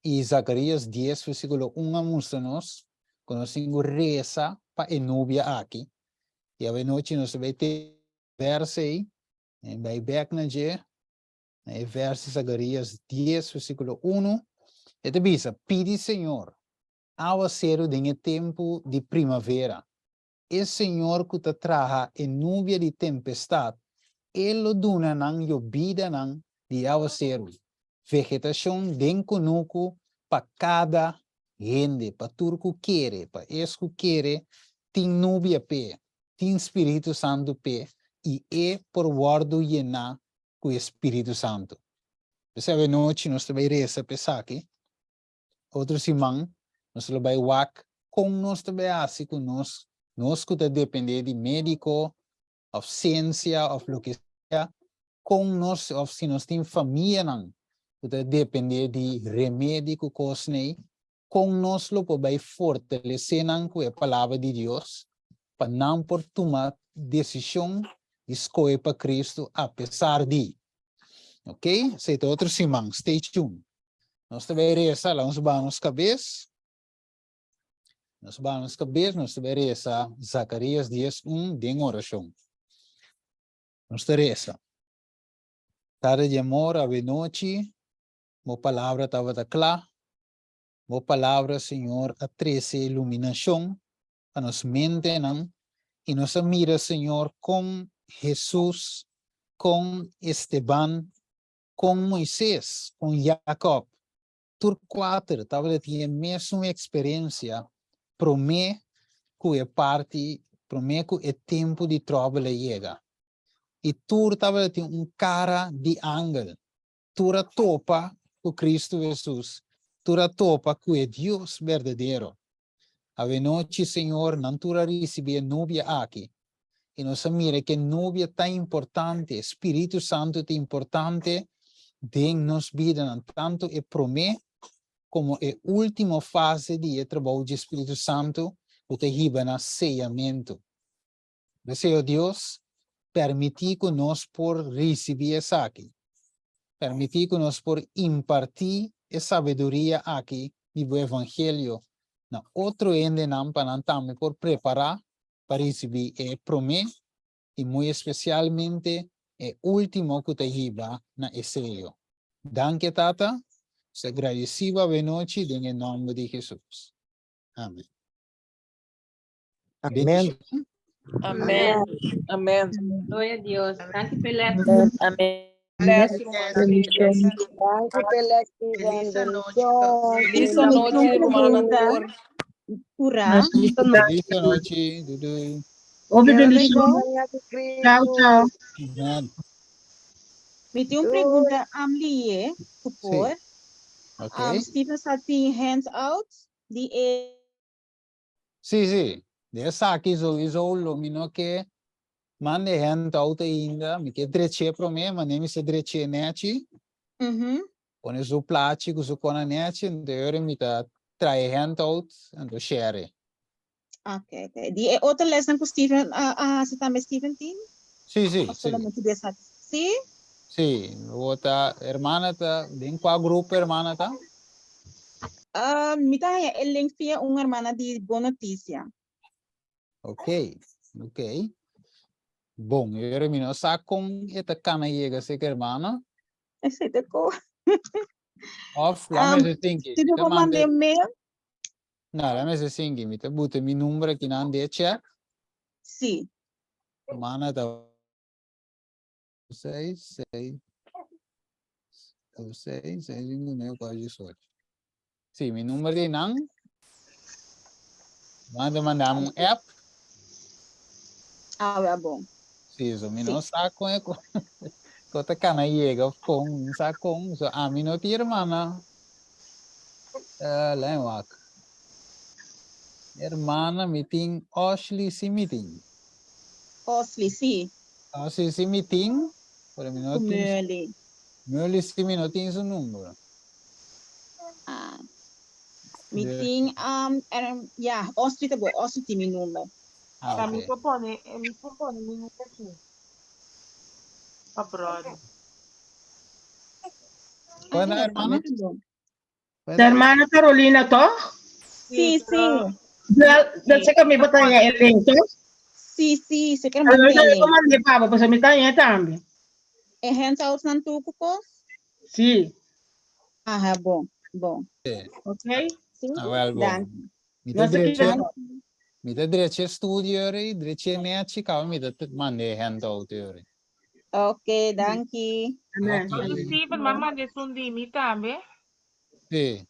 S1: I Zacarías 10 versíkulo 1 a mustra nos ku nos tin ku resa pa e nubia aki. I awe nochi nos ta bai te verse ei, bai bek na dje. Na e verso Zacarías 10, versículo 1, e ta bisa, Pidi Señor awaseru den e tempu di primavera. E Señor ku ta traha e nubia di tempestat, E lo duna nan yobidanan di awaseru, vegetashon den kunuku pa kada hende, pa tur ku kere, pa es ku kere, tin nubia p'e, tin Spiritu Santu p'e, i e por wòrdu yená ku e Spiritu Santu. P'esei awenochi nos ta bai resa pa esaki. Otro siman nos lo bai wak kon nos ta bai hasi ku nos, nos ku ta dependé di médiko òf siensia òf loke sea, kon nos òf si nos tin famianan ku ta dependé di remedi ku kosnan ei, Kon nos lo por bai fortalesé nan ku e Palabra di Dios pa nan por tuma desishon di skohe pa Kristu apesar di? Ok, esei ta otro siman. Stay tuned. Nos ta bai resa, laga nos baha nos kabes. Nos baha nos kabes, nos ta bai resa Zakarias 10:1 den orashon. Nos ta resa. Tata di amor, awenochi, Bo palabra tabata kla. Bo palabra, Señor, a trese iluminashon pa nos mentenan i nos a mira, Señor, kon Hesus, kon Esteban, kon Moises, kon Jakòb, tur kuater tabata tin e mesun eksperensia promé ku e parti, promé ku e tempu di tròbel a yega. I tur tabata tin un kara di angel. Tur a topa ku Kristu Hesus, tur a topa ku e Dios berdadero. Awenochi, Señor, nan tur a risibí e nubia aki. I nos a mira ku e nubia ta importante, e Spiritu Santu ta importante den nos bidanan, tantu e promé komo e último fase di e trabou dje Spiritu Santu ku ta hiba na seyamentu. Deseo Dios, permití ku nos por risibí esaki. Permití ku nos por impartí e sabiduria aki di bo evangelio na otro hendenan pa nan tambe por prepará pa risibí e promé i muy espesialmente e último ku ta hiba na e seyo. Danki, Tata. Nos ta gradisí bo awenochi den e nòmber di Hesus. Amen.
S6: Amen.
S4: Amen. Amen.
S2: Gloria a Dios. Danki Pelé.
S7: Amen.
S4: Bless you,
S7: Bendición.
S6: Danki Pelé, Steven.
S8: Feliz anochi.
S6: Bendición.
S4: Feliz anochi, rumannan tur.
S7: Pura.
S1: Feliz anochi. Doei doei.
S3: Hopi bendishon. Chao, chao.
S1: Amen.
S7: Mi tin un pregunta amlie, ku por.
S1: Ok.
S7: Steven sa tin handout di e
S1: Sí, sí. Di esaki sowieso lo mi no ke manda e handout ainda. Mi ke drech'é promé, mane mi sa drech'é nèchi. Pone su plachi ku su kona nèchi, anto e ora mi ta traha e handout anto share e.
S7: Ok, ok. Di e otro lesnan ku Steven a a hasi tambe Steven tin?
S1: Sí, sí,
S7: Of
S1: sí.
S7: solamente di esaki? Sí?
S1: Sí, bo ta, hermana ta, den kua grupo hermana ta?
S7: Ah, mi ta haña e link via un hermana di Bon Noticia.
S1: Ok, ok. Bon, yo mi no sa kon e ta kana yega seka hermana.
S7: Esei ta ko.
S1: Of, la me se sinki.
S7: Si mi por manda mail?
S1: No, la me se sinki. Mi ta buta mi number aki nan den e chat.
S7: Si.
S1: Hermana ta 6, 6, 6, 6, 5, 9, 4, 18. Sí, mi number di nan. Manda manda un app.
S7: Ah, wel bon.
S1: Sí, so mi no sa con e ko ta kana yega of con, mi sa con. So a mi no tin hermana. Uh, lijn wak. Hermana, mi tin Oshley si mi tin.
S7: Oshley, sí.
S1: Ah, sí, sí mi tin, pero mi no
S7: Ku
S1: tin.
S7: Merly.
S1: Merly sí mi no tin su number.
S7: Ah. Mi
S1: De-
S7: tin, um, er, ja, Oshley ta bo, Oshley tin mi number.
S1: Ah,
S8: Ta mi
S1: ok.
S8: por pone, eh, mi por pone mi number aquí. Pa brother.
S1: Buena,
S7: Ah, ja,
S1: hermana.
S7: tambe ta bon.
S3: De hermana Carolina, toch?
S7: Sí, sí.
S3: Wel, dat zeker mi bota e link, toch?
S7: Sí, sí, zeker
S3: Ano
S7: mi
S3: mi
S7: link.
S3: mandé pa, pues mi ta tambe.
S7: E handouts nan tur ku kos?
S3: Sí.
S7: Aha, bon, bon.
S3: Ok?
S7: Sí?
S1: Ah, wel, bon.
S7: Dank.
S1: Mi ta
S3: No sé
S1: dreche,
S3: qué-
S1: mi ta dreche studio ri, dreche nechi, kaba mi ta mande handout ri.
S7: Ok, danki.
S3: Amen.
S1: Ok.
S8: Steven, mama de sun di mi tambe.
S1: Sí.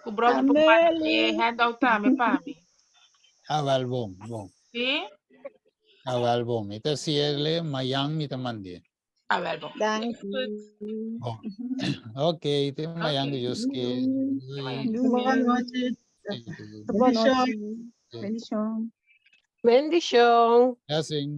S8: Ku brother por manda
S7: Amelie.
S8: e handout tambe pa mi.
S1: Ah, wel, bon, bon.
S8: Sí?
S1: Ah, wel, bon. Mi ta siele, mayan mi ta mande.
S8: Ah, wel, bon.
S7: Danki.
S1: Bon. Ok, te mayan
S8: Ok.
S1: Dios ke.
S8: mañan.
S3: Boa noite.
S7: Boa
S3: Bendishon.
S7: noite. Bendishon.
S9: Bendishon.
S1: Blessing.